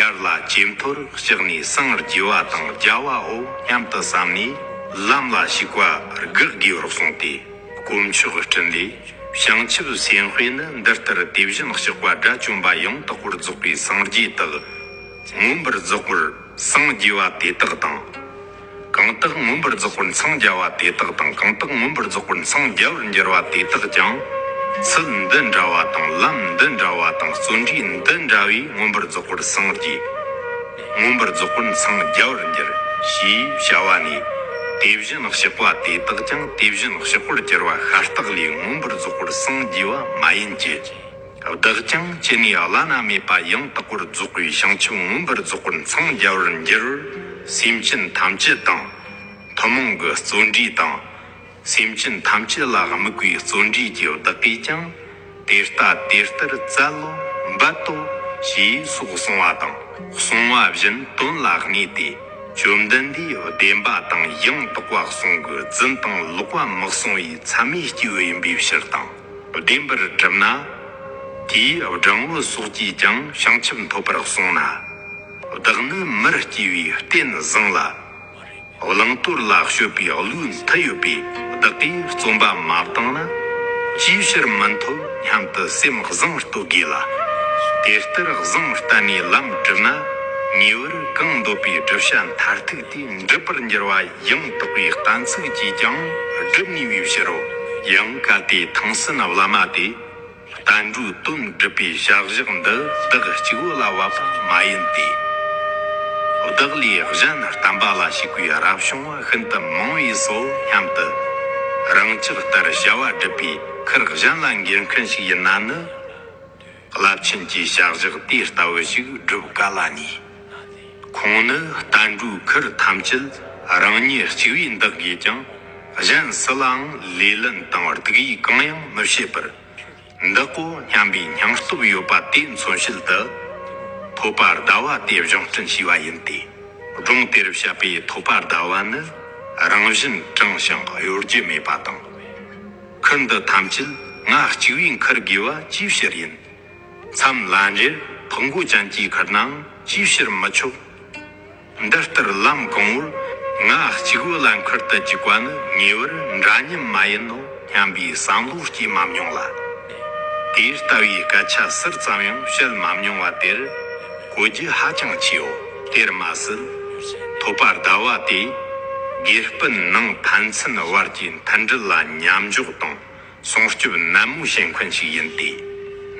ཡར་ལ་ཇེ་མཐོར་གཤེགས་ནས་སངས་རྒྱས་པ་དང་རྒྱལ་བའོ་སྙམ་དུ་བསམས་ནས། ལམ་ལ་ཞུགས་པ་དགག་དགོས་པར་གསུངས་ཏེ། དཀོན་མཆོག་སྤྲིན་ལས། བྱང་ཆུབ་སེམས་དཔས་ནི། འདི་ལྟར་དེ་བཞིན་གཤེགས་པ་དགྲ་བཅོམ་པ་ཡང་དག་པར་རྫོགས་པའི་སངས་རྒྱས་དག། མངོན་པར་རྫོགས་པར་སངས་རྒྱས་པ་དེ་དག་དང་། གང་དག་མངོན་པར་རྫོགས་པར་འཚང་རྒྱ་བ་དེ་དག་དང་། གང་དག་མངོན་པར་རྫོགས་པར་འཚང་རྒྱ་བར་འགྱུར་བ་དེ་དག་ཀྱང་། ཚུལ་འདི་འདྲ་བ་དང་། ལམ་འདི་འདྲ་བ་དང་། བརྩོན་འགྲུས་འདི་འདྲ་བས་མངོན་པར་རྫོགས་པར་སངས་རྒྱས། མངོན་པར་རྫོགས་པར་འཚང་རྒྱ་བར་འགྱུར། ཞེས་བྱ་བ་ནས། དེ་བཞིན་གཤེགས་པ་དེ་དག་ཀྱང་དེ་བཞིན་གཤེགས་པར་གྱུར་པ་ཤ་སྟག་ལས་མངོན་པར་རྫོགས་པར་སངས་རྒྱས་པ་མ་ཡིན་གྱི། བདག་ཀྱང་ཅི་ནས་བླ་ན་མེད་པ་ཡང་དག་པར་རྫོགས་པའི་བྱང་ཆུབ་མངོན་པར་རྫོགས་པར་འཚང་རྒྱ་བར་འགྱུར། སེམས་ཅན་ཐམས་ཅད་དང་། ཐུན་མོང་གི་བརྩོན་འགྲུས་དང་། སེམས་ཅན་ཐམས་ཅད་ལ་དམིགས་པའི་བརྩོན་འགྲུས་ཀྱིས། བདག་གིས་ཀྱང་དེ་ལྟ་དེ་ལྟར་བཙལ་ལོ་འབད་དོ། ཞེས་སོགས་གསུངས་པ་དང་། གསུངས་པ་བཞིན་དོན་ལ་གནས་ཏེ། བཅོམ་ལྡན་འདས་བདེན་པ་དང་ཡང་དག་པ་གསུང་གི་རྫུན་དང་ལོག་པ་མི་གསུང་བའི་ཚད་མའི་སྐྱེས་བུ་ཡིན་པའི་ཕྱིར་དང་། བདེན་པར་གྲུབ་ན། དེས་སྦྲང་བུ་སོགས་ཀྱིས་ཀྱང་བྱང་ཆུབ་ཐོབ་པར་གསུངས་ན། བདག་ནི་མིར་སྐྱེ་བའི་རྟེན་བཟང་ལ། བླང་དོར་ལ་དཔྱོད་པའི་བློའི་མཐུ་ཡོད་པས། བདག་གིས་བརྩོན་པ་མ་བཏང་ན། ཅིའི་ཕྱིར་མི་ཐོབ་སྙམ་དུ་སེམས་བཟང་བསྟོད་དགོས་ལ། དེ་ལྟར་བཟང་བསྟན་ནས་ལམ་བསྒྲུབས་ན། ཉེ་བར་གང་འདོད་པའི་བསྒྲུབ་བྱ་མཐར་ཐུག་དེ་འགྲུབ་པར་འགྱུར་བ་ཡང་དག་པའི་གཏན་ཚིགས་ཀྱིས་ཀྱང་སྒྲུབ་ནུས་པའི་ཕྱིར་རོ། ཡང་གལ་ཏེ་ཐང་སན་བླ་མ་དེ། བསྟན་འགྲོའི་དོན་སྒྲུབ་པའི་བྱ་བཞག་འདི་བདག་གཅིག་བུ་ལ་བབ་པ་མ་ཡིན་ཏེ། བདག་ལས་གཞན་བསྟན་པ་ལ་ཞུགས་པའི་རབ་བྱུང་བ་ཤིན་ཏུ་མང་བས་སོ་སྙམ་དུ། རང་ཅག་ལྟར་བྱ་བ་སྒྲུབ་པའི་ཁུར་གཞན་ལ་འགེལ་མཁན་ཞིག་ཡིན་ན་ནི། རླབས་ཆེན་གྱི་བྱ་བཞག་དེ་ལྟ་བུ་ཞིག་སྒྲུབ་ག་ལ་ནུས། ཁོང་ནི་བསྟན་འགྲོའི་ཁུར་ཐམས་ཅད་རང་ཉིད་གཅིག་པུས་འདེགས་དགོས་ཀྱང་། གཞན་སུ་ལའང་ལེ་ལན་དང་སྡུག་ཡུས་གང་ཡང་མི་བྱེད་པར། འདི་ཀོ་སྙམ་པའི་སྙིང་སྟོབས་ཡོད་པ་དེ་མཚོན་བྱེད་དུ། ཐོད་པ་ཟླ་བ་དེ་གཞུང་འཕྲིན་བྱས་པ་ཡིན་ཏེ། སྒྲུང་དེར་བཤད་པའི་ཐོད་པ་ཟླ་བ་ནི་རང་བཞིན་དྲང་ཞིང་གཡོ་སྒྱུ་མེད་པ་དང་། ཁུར་འདི་ཐམས་ཅད་ང་གཅིག་པུས་འཁུར་དགོས་པ་ཅིའི་ཕྱིར་ཡིན། མཚམས་ལན་རེར་ཕག་མགོ་ཅན་གྱིས་ཁུར་ནའང་ཅིའི་ཕྱིར་མི་ཆོག་འདི་ལྟར་ལམ་གང་བོར་ང་གཅིག་བུ་ལ་འཁུར་དུ་བཅུག་པ་ནི་ཉེ་བར་འདྲ་མཉམ་མ་ཡིན་ནོ་སྙམ་པའི་བསམ་བློ་སྐྱེས་མ་མྱོང་ལ། དེ་ལྟ་བུའི་སྐད་ཆ་ཟུར་ཙམ་ཡང་བཤད་མ་མྱོང་བ་དེར་གོ་རྒྱུ་ཧ་ཅང་ཆེའོ། དེར་མ་ཟད། ཐོད་པ་ཟླ་བ་དེ་དགེ་སྤུན་ནང་ཕན་ཚུན་བར་གྱི་མཐུན་སྒྲིལ་ལ་མཉམ་འཇོག་དང་། སྲུང་སྐྱོབ་ནན་མོ་བྱེད་མཁན་ཞིག་ཡིན་ཏེ།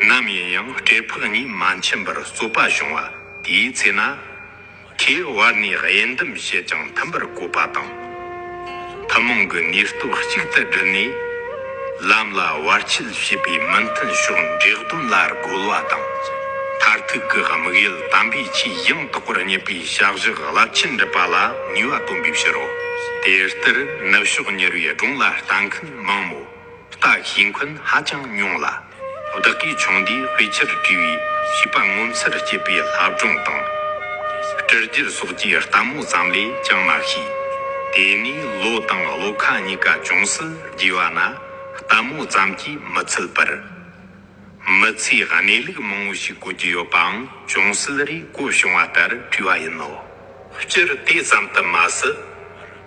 ནམ་ཡིན་ཡང་སྐྲའི་ཕག་གཉིས་མ་འཆམ་པར་རྩོད་པ་བྱུང་བ་དེའི་ཚེ་ན། ཁོས་བར་ནས་དབྱེ་འདུམ་བྱེད་ཅིང་མཐུན་པར་བཀོད་པ་དང་། ཐུན་མོང་གི་ནུས་སྟོབས་གཅིག་ཏུ་བསྒྲིལ་ནས། ལམ་ལ་བར་ཆད་བྱེད་པའི་མི་མཐུན་ཕྱོགས་འདྲེ་གདོན་ལ་རྒོལ་བ་དང་། མཐར་ཐུག་གི་དམིགས་ཡུལ་དམ་པའི་ཆོས་ཡང་དག་པར་རྙེད་པའི་བྱ་བཞག་རླབས་ཆེན་འགྲུབ་པ་ལ་ནུས་པ་བཏོན་པའི་ཕྱིར་རོ། དེ་ལྟར་ནུབ་ཕྱོགས་ཉེ་བའི་སྒྲུང་ལ་ལྟ་མཁན་མང་མོད། ལྟ་ཤེས་མཁན་ཧ་ཅང་ཉུང་ལ། བདག་གིས་ཆུང་དུས་དཔེ་ཆར་བྲིས་པའི་བྱིས་པ་ངོ་མཚར་སྐྱེས་པའི་ལྷ་སྒྲུང་དང་། སྤྲུལ་རྒྱལ་སོགས་ཀྱི་ལྟད་མོ་ཙམ་ལས་ཅང་མ་ཤེས། དེ་ནས་ལོ་དང་བློ་ཁ་གཉིས་ཀ་ཅུང་ཟད་རྒྱས་པ་ན། ལྟ་ ལྟད་མོ་ཙམ་གྱིས་མི་ཚུད་པར། མི་ཚེའི་གནས་ལུགས་མང་བོ་ཞིག་གོ་རྒྱུ་ཡོད་པའང་ཅུང་ཟད་རེ་གོ་བྱུང་བ་ལྟར་བྲིས་པ་ཡིན་ནོ། སྤྱིར་དེ་ཙམ་དུ་མ་ཟད།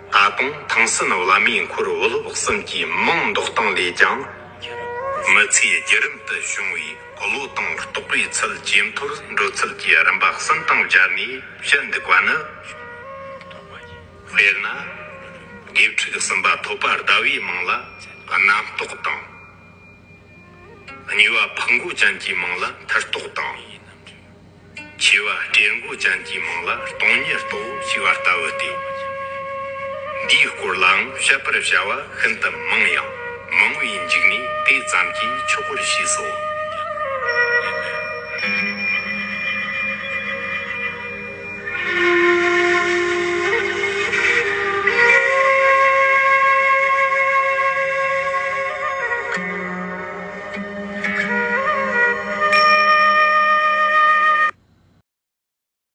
ད་དུང་ཐང་སན་བླ་མའི་འཁོར་འོད་སློབ་གསུམ་གྱི་མིང་འདོགས་སྟངས་ལས་ཀྱང་། མི་ཚེའི་བརྒྱུད་རིམ་དུ་བྱུང་བའི་བློ་དང་རྟོགས་པའི་ཚུལ་ཇེ་མཐོར་འགྲོ་ཚུལ་གྱི་རིམ་པ་གསུམ་དང་སྦྱར་ནས་བཤད་འདུག་པ་ནི། དཔེར་ན། དགེ་ཕྲུག་གསུམ་པ་ཐོབ་པ་ཟླ་བའི་མིང་ལ་རྣམ་རྟོག་དང་། གཉིས་པ་ཕག་མགོ་ཅན་གྱི་མིང་ལ་མཐུ་རྟོག་དང་། བཅུ་པ་སྤྲེལ་མགོ་ཅན་གྱི་མིང་ལ་སྟོང་ཉིད་རྟོག་ཞེས་པ་ལྟ་བུ་སྟེ། འདིའི་སྐོར་ལའང་བཤད་པར་བྱ་བ་ཤིན་ཏུ་མང་ཡང་མང་བས་འཇིགས་ནས་དེ་ཙམ་གྱིས་ཆོག་པར་ཤེས་སོ།